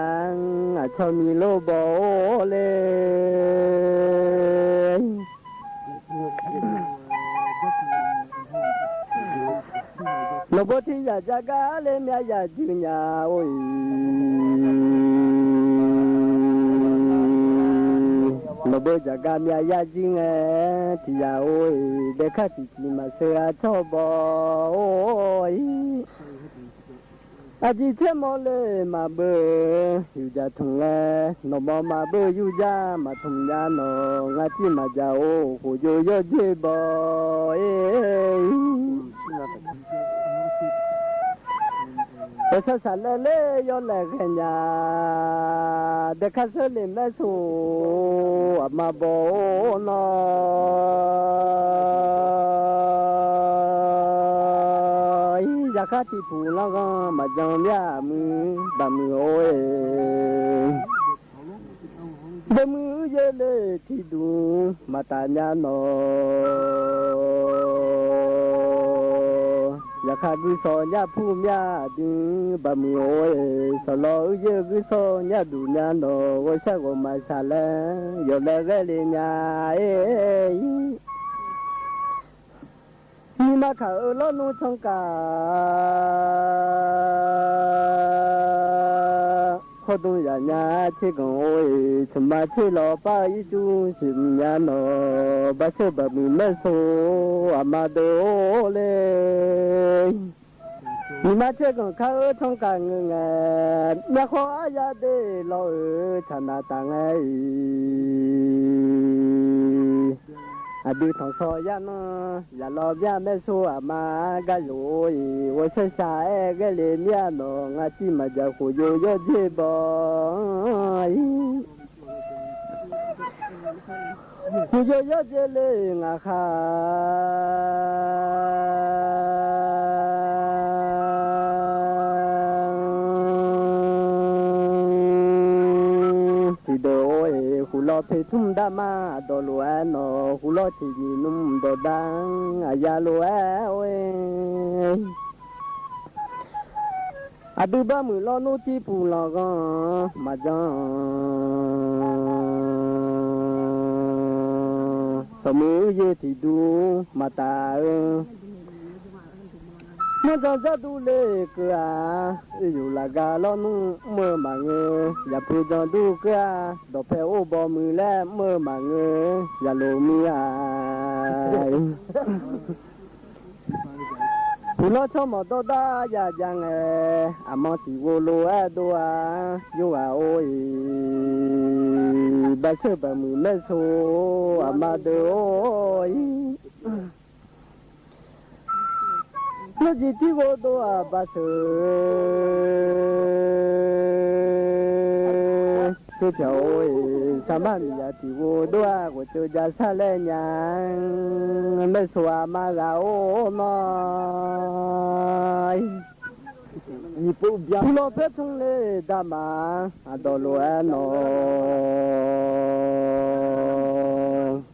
aqcawq miq lor baw-or le. Nawqbawr tiq yaq jaqgaq le myavya juir nya-or-iq, nawqbawr jaqgaq myavya juir ngae tiq yaq-or-iq, daekar tiqcif maqsheuq-a cawr baw-or-iq. Aqjeq tser mawr le maqbeuv yurjaq tmq laer, nawqmawr maqbeuv yurjaq maqtmq nya nawq, ngar tiv maqjaq-or, khofjov yawrdzer baw-ir. Aqsar saqlaer ler yawlaeq ghaenya, daekar seurle maer so, aqma baw-or nawr. Zaqkhav tiqpuq lanrghanr maqjan myar aqmuiq baqmuiq-or-e. Deuq muiq uiqyaer le tiqduq maqtaf nya nawq. Zaqkhav guirsawq nyar pur myar aqdui baqmuiq-or-e. Sawqlawq uiqyaer guirsawq nyar duq nya nawq. Ghawqshaq ghawqmaf saqlaer yawlaeq ghaer le nya-ir. Nyiq ma kaq-eu lawrnmr tsanr kaq, khawrdmr yaf nya tser ganq-or-e. Tmqma tser lawq par-eu ircuf siq mq nya nawq. Baqseur baqmuiq maer so, aqma deuq-or le. Nyiq ma tser ganq kar-eu tsanr kaq ngeur ngae, myavkhawr aryar de lawr-euq tsaqnaq taf ngae-iq. Aqdui tanqsawq yarnmr yaqlawr myar maer so, aqma gar yawq-or-iq. Ghawqshaq shaq-aer ghaer le mir-a nawq, ngar tiv maqjaq khofjov yawrdzer baw-ir. Khofjov yawrdzer le ngaq khaq tiqdeuq-or-e. Khoflawr poeqtmr darmar aqdawq lof-aer nawq, khoflawr tiqnyiq nmr dawqdar aqya lof-aer-or-e. Aqdui barmuiq lawrnmr tirpuq lanqghanr maqjan-a. Sawqmuiq uiqyaer tiqduq maqtaf-eu, manrjan jardur le keuv-aq. Oeryuf lafgar lawrnmr mr-eu maqngeur, yaqpu jandur keuv-aq. Dawqpae or baw muiq laer mr-eu maqngeur, yaqloq mir-a. Puqlawr tsawrmawq dawrdar ya jav ngae, aqmanr tiqghov lof-aer dov-a. Yorghaq-or-iq, baqseur baqmuiq maer so, aqma deuq-or-ir. Nawr jeq tirghov dov-aq baqseur, tserpyaq-or-e. Saqmar miqzaq tiqghov dov-a, ghofceuv ja sar laer nya-a. Maer so aqma ghaq-or nawr. Puqlawr paer tmr le darmaf aqdawq lof-aer nawq.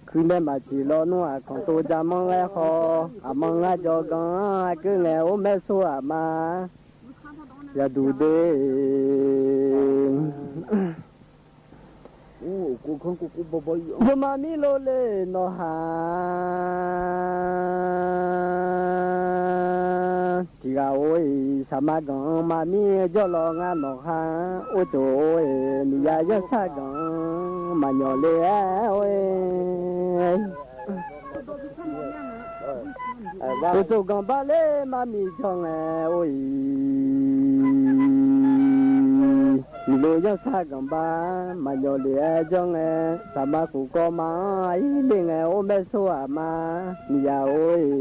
Kuirnae maqtiq lawrnmr aqkanq tov ja manr ghae khawf, aqmanr ngar jawrganr-anr aqkeuv ngae or maer so aqma yaqduq de. Jawrma mir lov le nawq ha. Tiq ghaq-or-iq, saqma ganq-anr ma mir jawrlawq ngar nawq ha. Or tsof-or-iq, miqya yanrsar ganq-anr maqnyawf le-aer-or-iq. Uqtsof ganqbar ler mar miq jawr ngae or-iq, miqlo yanrsar ganqbar maqnyawf le-aer jawr ngae, saqma khof kawv ma-anr aqir le ngae or maer sor-aq ma miqya or-iq.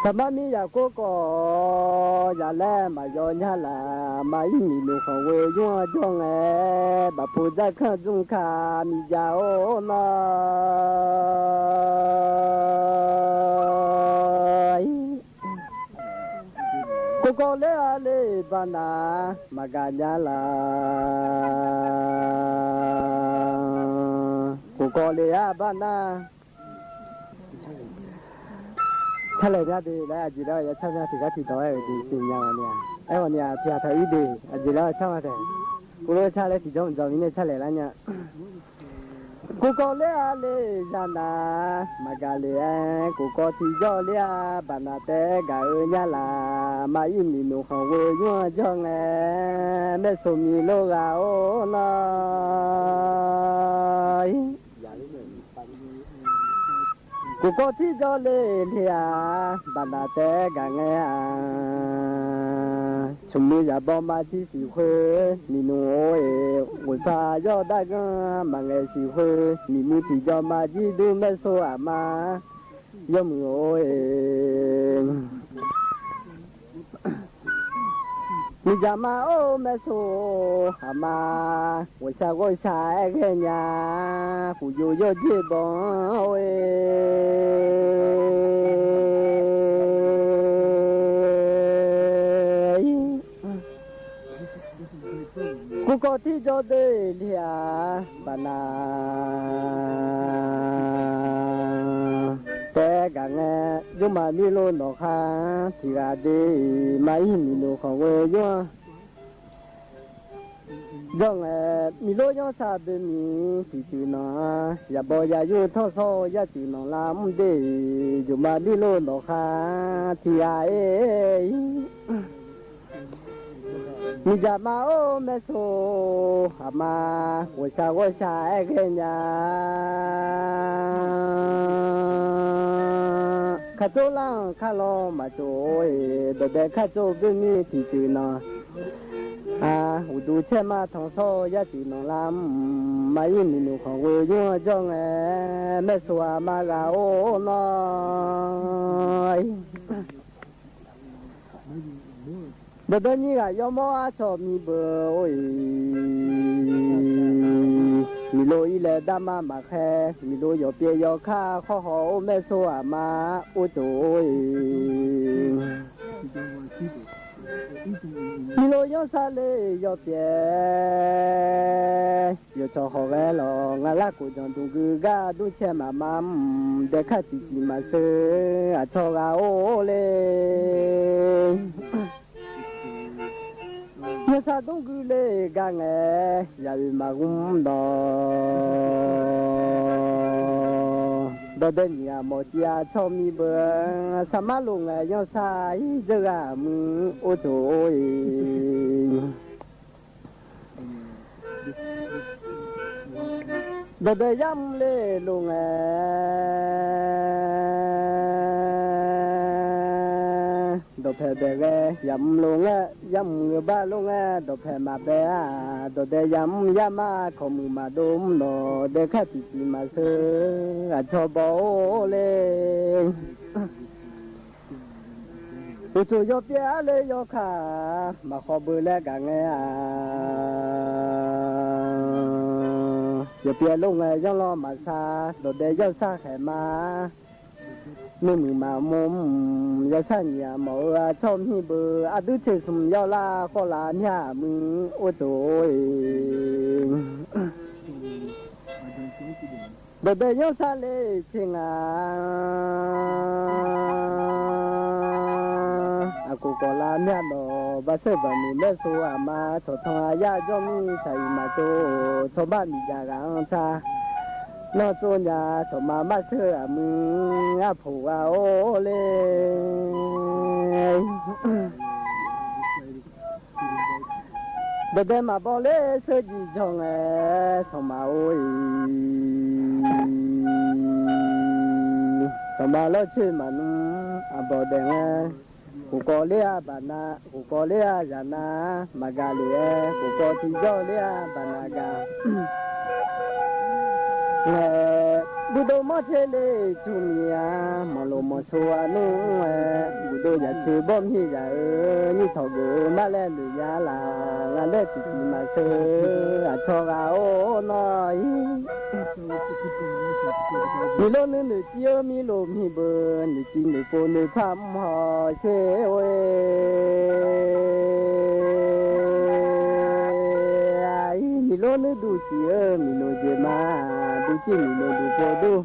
Saqmar mir yaqkov kawv yaq laer maqyaw nyar laf, maqir miqnoeq khanqghoe yur-anr jawr ngae, bafpu dzarkanr dzmr ka miqya or nawr-ir. Kov kawv ler-a le baqnaq maqgaq nyar laf. Kov kawv ler-a baqnaq. Carlaeq mya de laer aqjeq laer ya car mya tiq gar tiq dawq-aer-euq de siqnya ghawqni-aq. Aerghawqni-aq tiq ghaq taq-ir de aqjeq laer car ma taeq. Kov lof car laer tiqjawr mqdzawq mirnae carlaeq lar nya. Kov kawv ler-a le zaqnaq maqgaq le-aer, kov kawv tiqjawr ler-a baqnaq taef-aer gaq-eu nyar laf, maqir miqnoeq khanqghoe yur-anr jawr ngae, maersaq miq lof ghaq or nawr-ir. Kofkawv tiqjawr le le-aq, baqnaq taef-aer gaq ngae-a. Tsmqmuiq zaqbaw maqjir siq khoer, miqnmq or-eq ghoeqpaq yawr darganr maqngaeq siq khoer, miqmuiq tiqjawr maqjir dur maersov aqma yawmuiq or-eq. Miqdzaq ma or maersov aqma, ghawqshaq ghawqshaq aer ghae nya, khufyov yawrjer baw-anr or-eq. Kofkawv tiqjawr doe le-aq, baqnaq taef-aer gaq ngae, jawrmaf mirlov nawqkhar tiqghaq doe-iq, maqir miqnmq khanqghoe yawr-anr jawr ngae, miqlor yanrsar boe miq tiqcuiv nanq-a. Yaqbaw yaqyur tawrsawr-eu yarcuiv nanqlar mr de-iq, jawrmaf mirlov nawqkhar tiqghaq-aer Miqdzaq ma or maersov aqma, ghawqshaq ghawqshaq aer ghae nya. Kartsov lar-anr karlawr maqtsov-eq, dawqdae kartsov boermir tiqcuiv nanq-a. Uqduq caer ma tanqsawr-eu yarcuiv nanqlar mr, maqir miqnmq khanqghoe yawr-anr jawr ngae, maersov aqma ghaq or nawr. Dawqdae nyir ghaq yawmawr arcawq miq beu or-iq, miqlov irlaeq darma maqkhaer, miqlov yawqpyaev yawkar khawr haw or maersov aqma or tsof or-iq. Miqlov yanrsar le yawpyaev yawqcawq hawq ghae lawq, ngaq larkhof janq dmq gui gar dur caer maqma mr, dae kar tiqciq maqseur aqcawq ghaq or le. Yanrsar dmr gui le gar ngae, yaqoeq maqgmr dawq. Dawqdae nyiq ghaq mawq civ aqcawq miq beu, sarmar lof ngae yanrsar ir dzeur ghaq muiq or tsof or-iq. Dawqdae yamr le lof ngae, dawqpae bae ghae yamr lof ngae, yamr ngeur bar lof ngae, dawqpae maqbae-a. Dawqdae yamr yamar kawqmuiq maqdov mr nawq, dae kar tiqciq maqseur aqcawq baw or le. Uqtsof yawpyaev arle yawkaq maqkhawf beu laer gaq ngae-a. Yawpyaev lof ngae yanrlawr maqsar, dawqdae yanrsar khaeq ma. Nuirmuiq maqmr mr, yawshar nyiq ghaq mawq-eu aqcawq miq beu, aqdui tseq smq yawlar khawf laf myaq muiq or tsof or-iq. Dawqdae yanrsar le tser nga. Aqkhof kawf lar myaq dawq, baqseur baqmiq maersov aqma, tsawqtanq aqyar jawr mir tsaq-iq maqtsov, tsawrbar miqdzaq ghaq-anr tsar. Nawr tsov nya, tsawqma marseur aqmuiq arpoq ghaq or le. Dawqdae maqbaw ler seurjiq jawr ngae, sanqma or-iq, sanqma lawrcoer maqnmr aqbawq daef ngae, khofkawv ler-a baqnav, khofkawv ler-a zaqnav, maqgaq lef-aer khofkawv tiqjawr ler-a baqnav gaq. Ngae, burdov manrtser le tsur miq-a, manqlof manqsor-a nmr-aer, burdov yaqtser bawr mir zaq-eu, nyir tawq geuf-eu mar laer noeq ya laf, ngar laer tiqtiq maqseur, aqcawq ghaq or nawr-ir. Miqlor nuinoeq civ-eu mirlof miq beu, noeqciv noeqpov noeqpar mr haw sher or-e. Miqlor nuiduq civ-eu miqlof jeq ma, duqciv miqlof duqpov dur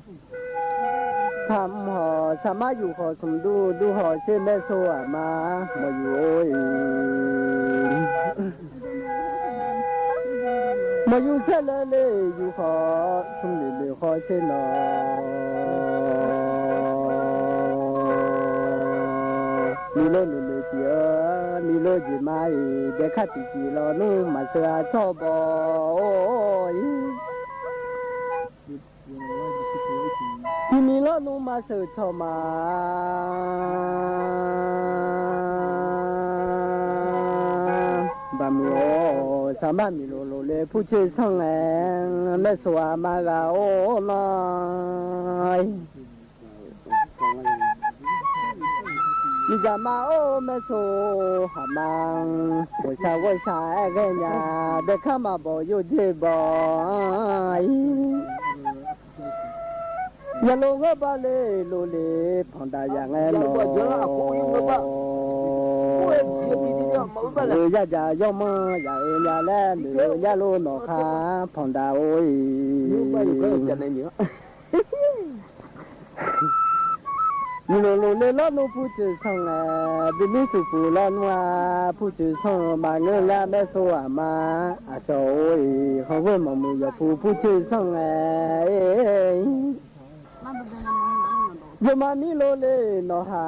par mr haw, sarmar yuf khawf smq dur dur haw sher maersor aqma mawq yuf or-e. Mawq yuf saerlaer le yuf khawf, smq noeq noeq khawf sher nawq. Miqlor noeq noeq civ-eu miqlor jeq ma-iq, dae kar tiqciv lawnmr maqseur-a tsawrbaw or-ir. Tiqmiq lawrnmr maqsheuq cawq ma. Baqmuiq-awr saqmar miqlof lofle purcoer sanr ngae, maersov aqma ghaq-or nar, miqdzaq ma-or maersov aqma, ghawqshaq ghawqshaq-aer ghaenya, daekar maqbawq yawdzer bawq-ir. Yalof ghanr bale lofle panqdaq yaq ngae nawq, yawdzaq yawmanr yaq-eu nya laer noeq-eu nya lor nawq khar panqdaq-or-iq. Miqlof lofle lawrnmr purcoer sanr ngae, bimir shuqpuq lawrnmr-a purcoer sanr-eu maqngeur lar maersov aqma, aqcawq-or-iq khanqghoer maqmuiq yawqpu purcoer sanr ngae, jawqma mirlov le nawq ha.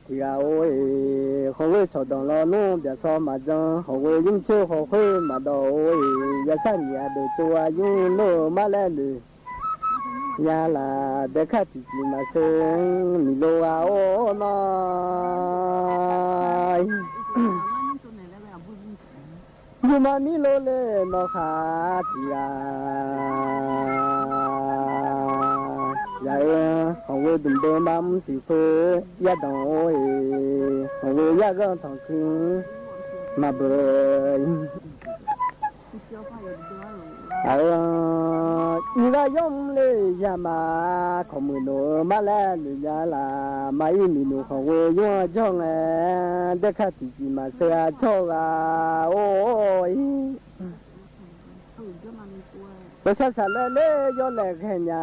Tiqghaq-or-iq khanqghoer cawqdanq lawnmr byaqsawr maqjan, hawqghoe nymrcoer khawf khoer maqdawq-or-iq, yasar nyiq-a deuq tsov-a nymr nmr-eu mar laer noeq nya laf, daekar tiqtiq maqsheu miqlov ghaq-or nar, jawqma mirlov le nawq khaq tiqghaq. Yaq-eu khanqghoe dmqdeuv maqmr siqpeu yardanq-or-iq, khanqghoe yarghanr tanqkuir maqbeuq-ir. Aq-eu, iqghaq yawmr le yama, kawqmuiq noeq-eu mar laer noeq nya laf, maqir miqnoeq khanqghoe yawr-anr jawr ngae, daekar tiqtiq maqsheu-a cawr ghaq-or-ir. Ghawqshaq shaqlaer ler yawlaeq ghaenya,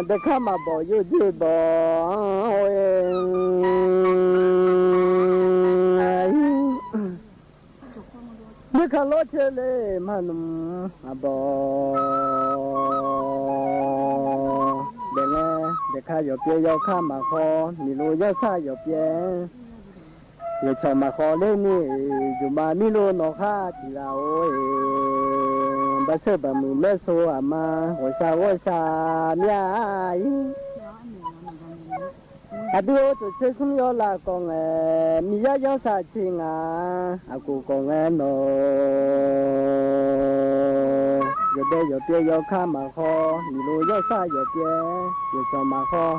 daekar maqbawq yawdzer bawq-anr-or-ir. Daekar lawrcoer le maqnmr maqbawq daef ngae, daekar yawqpyaev yawkar maqkhawr, miqlov yawrsar yawqpyaev yawqcawq maqkhawr ler ni-iq, jawqma mirlov nawq khar tiqghaq-or-iq, baqseur baqmuiq maersov aqma, ghawqshaq ghawqshaq myav-ir. Aqdui-or, tsof tser smr yawlav kawv ngae, miqyar yanrsaq ceq ngaq, aqkof kawv ngae nawq, yawqbae yawqpyaev yawkar maqkhawr, miqlov yawrsar yawqpyaev yawqcawq maqkhawr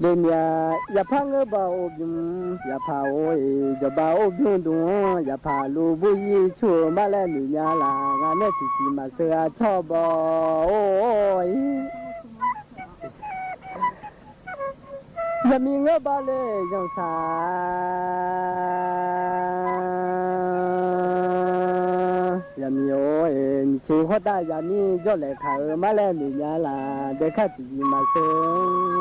le myav. Yaqpar ngeur bav or bymr, yaqpaq-or-iq jawqbav or bymr dmq-anr, yaqpaq luf bur yir cur-eu mar laer noeq nya laf, ngaq nae tiqtiq maqsheu-a cawr bawq-or-ir. Zaqmiq ngeur bav le yanrsaq, zaqmiq-or-iq nyiq tser khawr tav zaqmiq jawrlaeq kaq-eu mar laer noeq nya laf, daekar tiqtiq maqsheu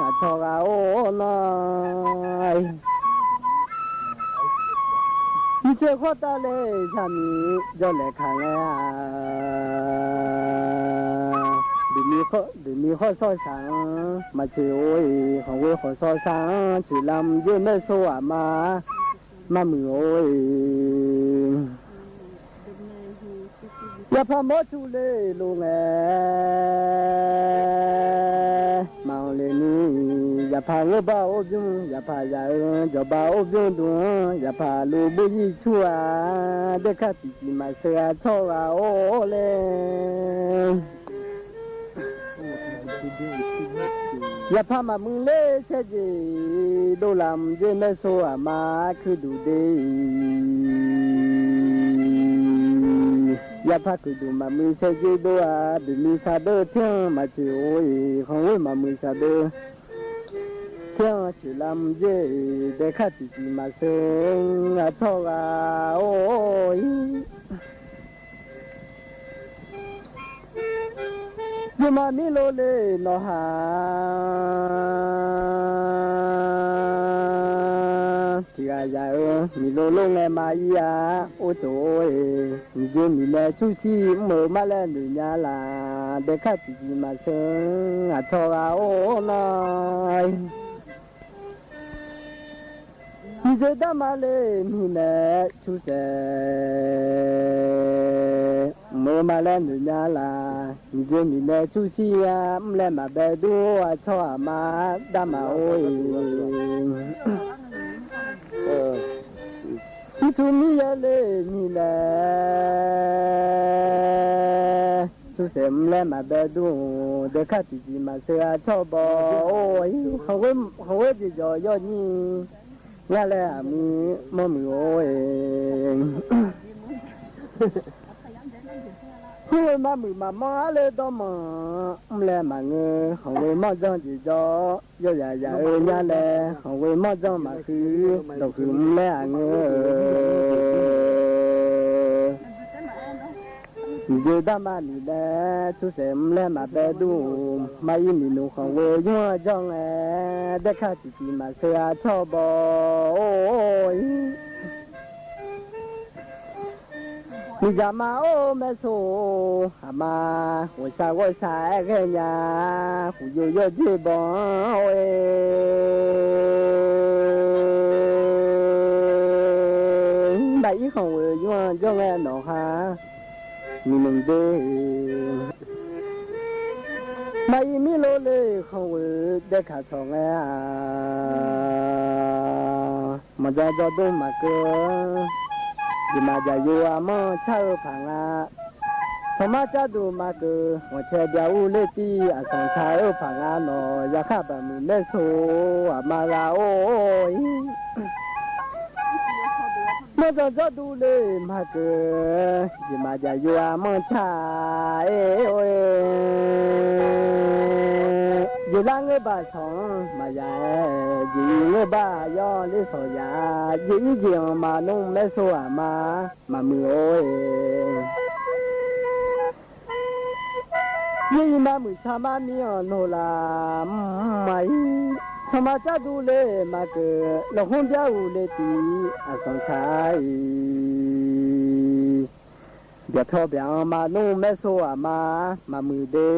aqcawq ghaq-or nar, nyiq tser khawr tav le zaqmiq jawrlaeq kaq ngae-aq, buqmi khawr sawr shaq-anr maqcoeq-or-iq, khanqghoe khawf sawr shaq-anr coeqlam dzer maersov aqma, maqmuiq-or-iq. Yaqpaq mawr cu le lof ngae, maqanq le ni, yaqpaq ngeur bav or bymr, yaqpaq yaq-eu jawqbav or bymr dmq-anr, yaqpaq luf bur yir cur-aq, daekar tiqtiq maqsheu-a cawr ghaq-or laer. Yaqpaq maqmuiq ler saerjeq dovlam dzer maersov aqma, kuirduq de-iq. Yaqpaq kuirduq maqmuiq saerjeq dov-aq, buqmi saqdeur ter-anr maqcoeq-or-iq, khanqghoer maqmuiq saqdeur ter-anr coeqlam dzer-iq, daekar tiqtiq maqsheu aqcawq ghaq-or-ir. Jawqma mirlov le nawq ha. Tiqghaq yaq-eu miqlov lor ngae maqir-a, or tsof-or-iq, miqjoe miqnae tsurshir mr-eu mar laer noeq nya laf, daekar tiqtiq maqsheu aqcawq ghaq-or nar. Miqdzoeq darma le miqnaeq cursaef, mq-eu ma laer noeq nya laf. Miqdzoeq miqnaeq curshir-a, mr laer maqbae dur-a, tsawrhaq ma darma or-e. Ircuf miryaer le miqnaeq cursaef, mr laer maqbae dur-euq, daekar tiqjeq maqsheu-a, tsawrhaq baw or-e. Khanqghoer jeqjawq yawnyir ngar laer aqmuiq manrmuiq or-e. Hmq-eu maqmuiq maqmanr arle dawrmanq, mr laer maqngeur, khanqghoer manrjan jeqjawr, yawzaq yaq-eu nyar laer, khanqghoer manrjan maqhuiq, dawqhuiq mr laer aqngeur-eu. Miqdzoeq darma miqnaeq cursaef, mr laer maqbae dur-euq, mar-ir miqnmq khanqghoer yur-anr janr ngae, daekar tiqjeq maqsheu-a, tsawrhaq baw or-e. Miqdzaq ma or maersor-or, aqma ghawqshaq ghawqshaq-aer ghaenya, huqyov yawdzer baw-anr or-e. Mar-ir khanqghoer yur-anr janr ngae nawqkhar miqnmq de. Mar-ir mirlor le khanqghoer daekaq tsawq ngae-a, manqdzaq dzawrdov maqkeuv, jeqmaf jaqyo armanr car-eu paq nga. Sanqmar carduq maqkeuv, ghawqcae byav ur ler tiv, aqsanq tsaq-eu paq nga nawq, yarkhar baqmuiq maersor aqma ghaq or-e. Manrjan dzawrduq le maqkeuv, jeqmaf jaqyo armanr car-aer or-e. Jeqlar ngeur baq sawq-anr maqya-aer, jeq-ir ngeur baq yawr ler sawq ya, jeq-ir jeq-anr maqnmr maersor aqma maqmuiq or-e. Yaer-ir maqmuiq tsar mar mir-anr nawq laf mr ma-ir. Sanqmar carduq le maqkeuv, lafkhoer byav ur ler tiv, aqsanq tsaq-ir. Byaqpaw byaq-anr maqnmr maersor aqma maqmuiq de.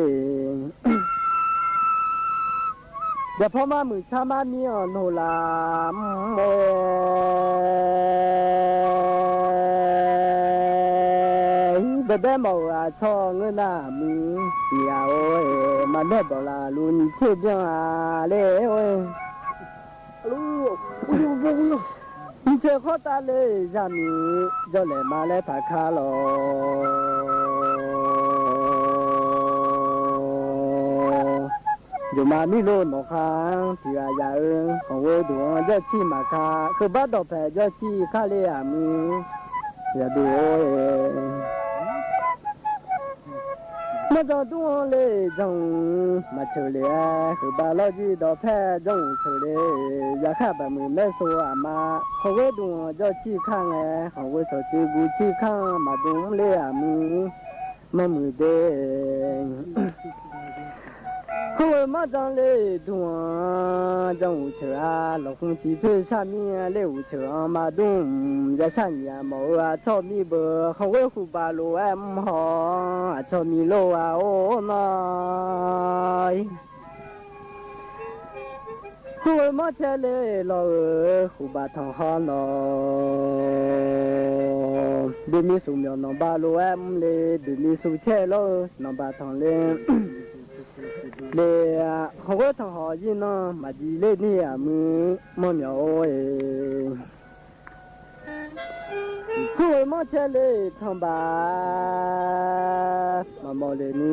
Byaqpaw maqmuiq tsar mar mir-anr nawq laf mr or-e. Dawqdaer mawf-euq aqcawq ngeur nar aqmuiq miq-a or-e. Maqbaer bawq laf luf nyiq tser byan-a ler or-e. Nyiq tser khawr tav le zaqmiq jawrlaeq ma laer taqkar lawq. Jeuqma mirlov nawqkhar-anr tiq ghaq yaf-eu, khanqghoer duq-anr jawrcir maqkar, keubar dawqpaeq jawrcir kar le aqmuiq yaqduq or-e. Manrjan dur-anr le jan-eu maqceuq le-aer, keubar lawrjir dawqpaeq janr-euq ceuq le. Yarkhar baqmuiq maersor aqma, khanqghoer duq-anr jawrcir kar ngae, khanqghoer tsawqcir guvcir kar-anr maqdmr ler aqmuiq manrmuiq de. Khanqghoer manrjan le duq-anr jan-euq ceuq-a, lafkhoer ciq poer sar mir-a ler-euq ceuq-anr maqdmr. Yashar nyiq-a mawf-eu aqcawq mir beu, khanqghoer huqbaq lof-aer mr haw-anr aqcawq mir lof-a or nawr-ir. Khanqghoer manrcae le lawr-euq huqbaq tanq haw nawq. Boeqni suf myawq nanqba lof-aer mr le, boeqni suf caer lawr-eu nanqba tanq le. Le, khanqghoer tanq haw zir nanr maqdiq ler ni aqmuiq manrmyawf or-eq. Khanqghoer manrcae le tanqbaq maqmawf le ni,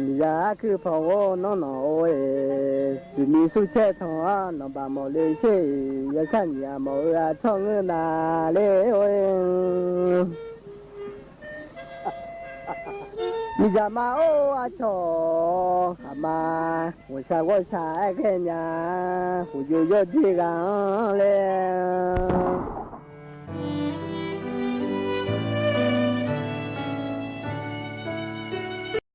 miqya arkuir paw ghawr nanr nawq-or-eq. Boeqni suf caer tanq-anr nanqbaq mawf le sher-eq. Yashar nyiq-a mawf-eu aqcawq ngeur nav ler or-eq. Miqdzaq ma or aqcawq aqma, ghawqshaq ghawqshaq-aer ghaenya, huqyov yawdzer ghaq-anr ler.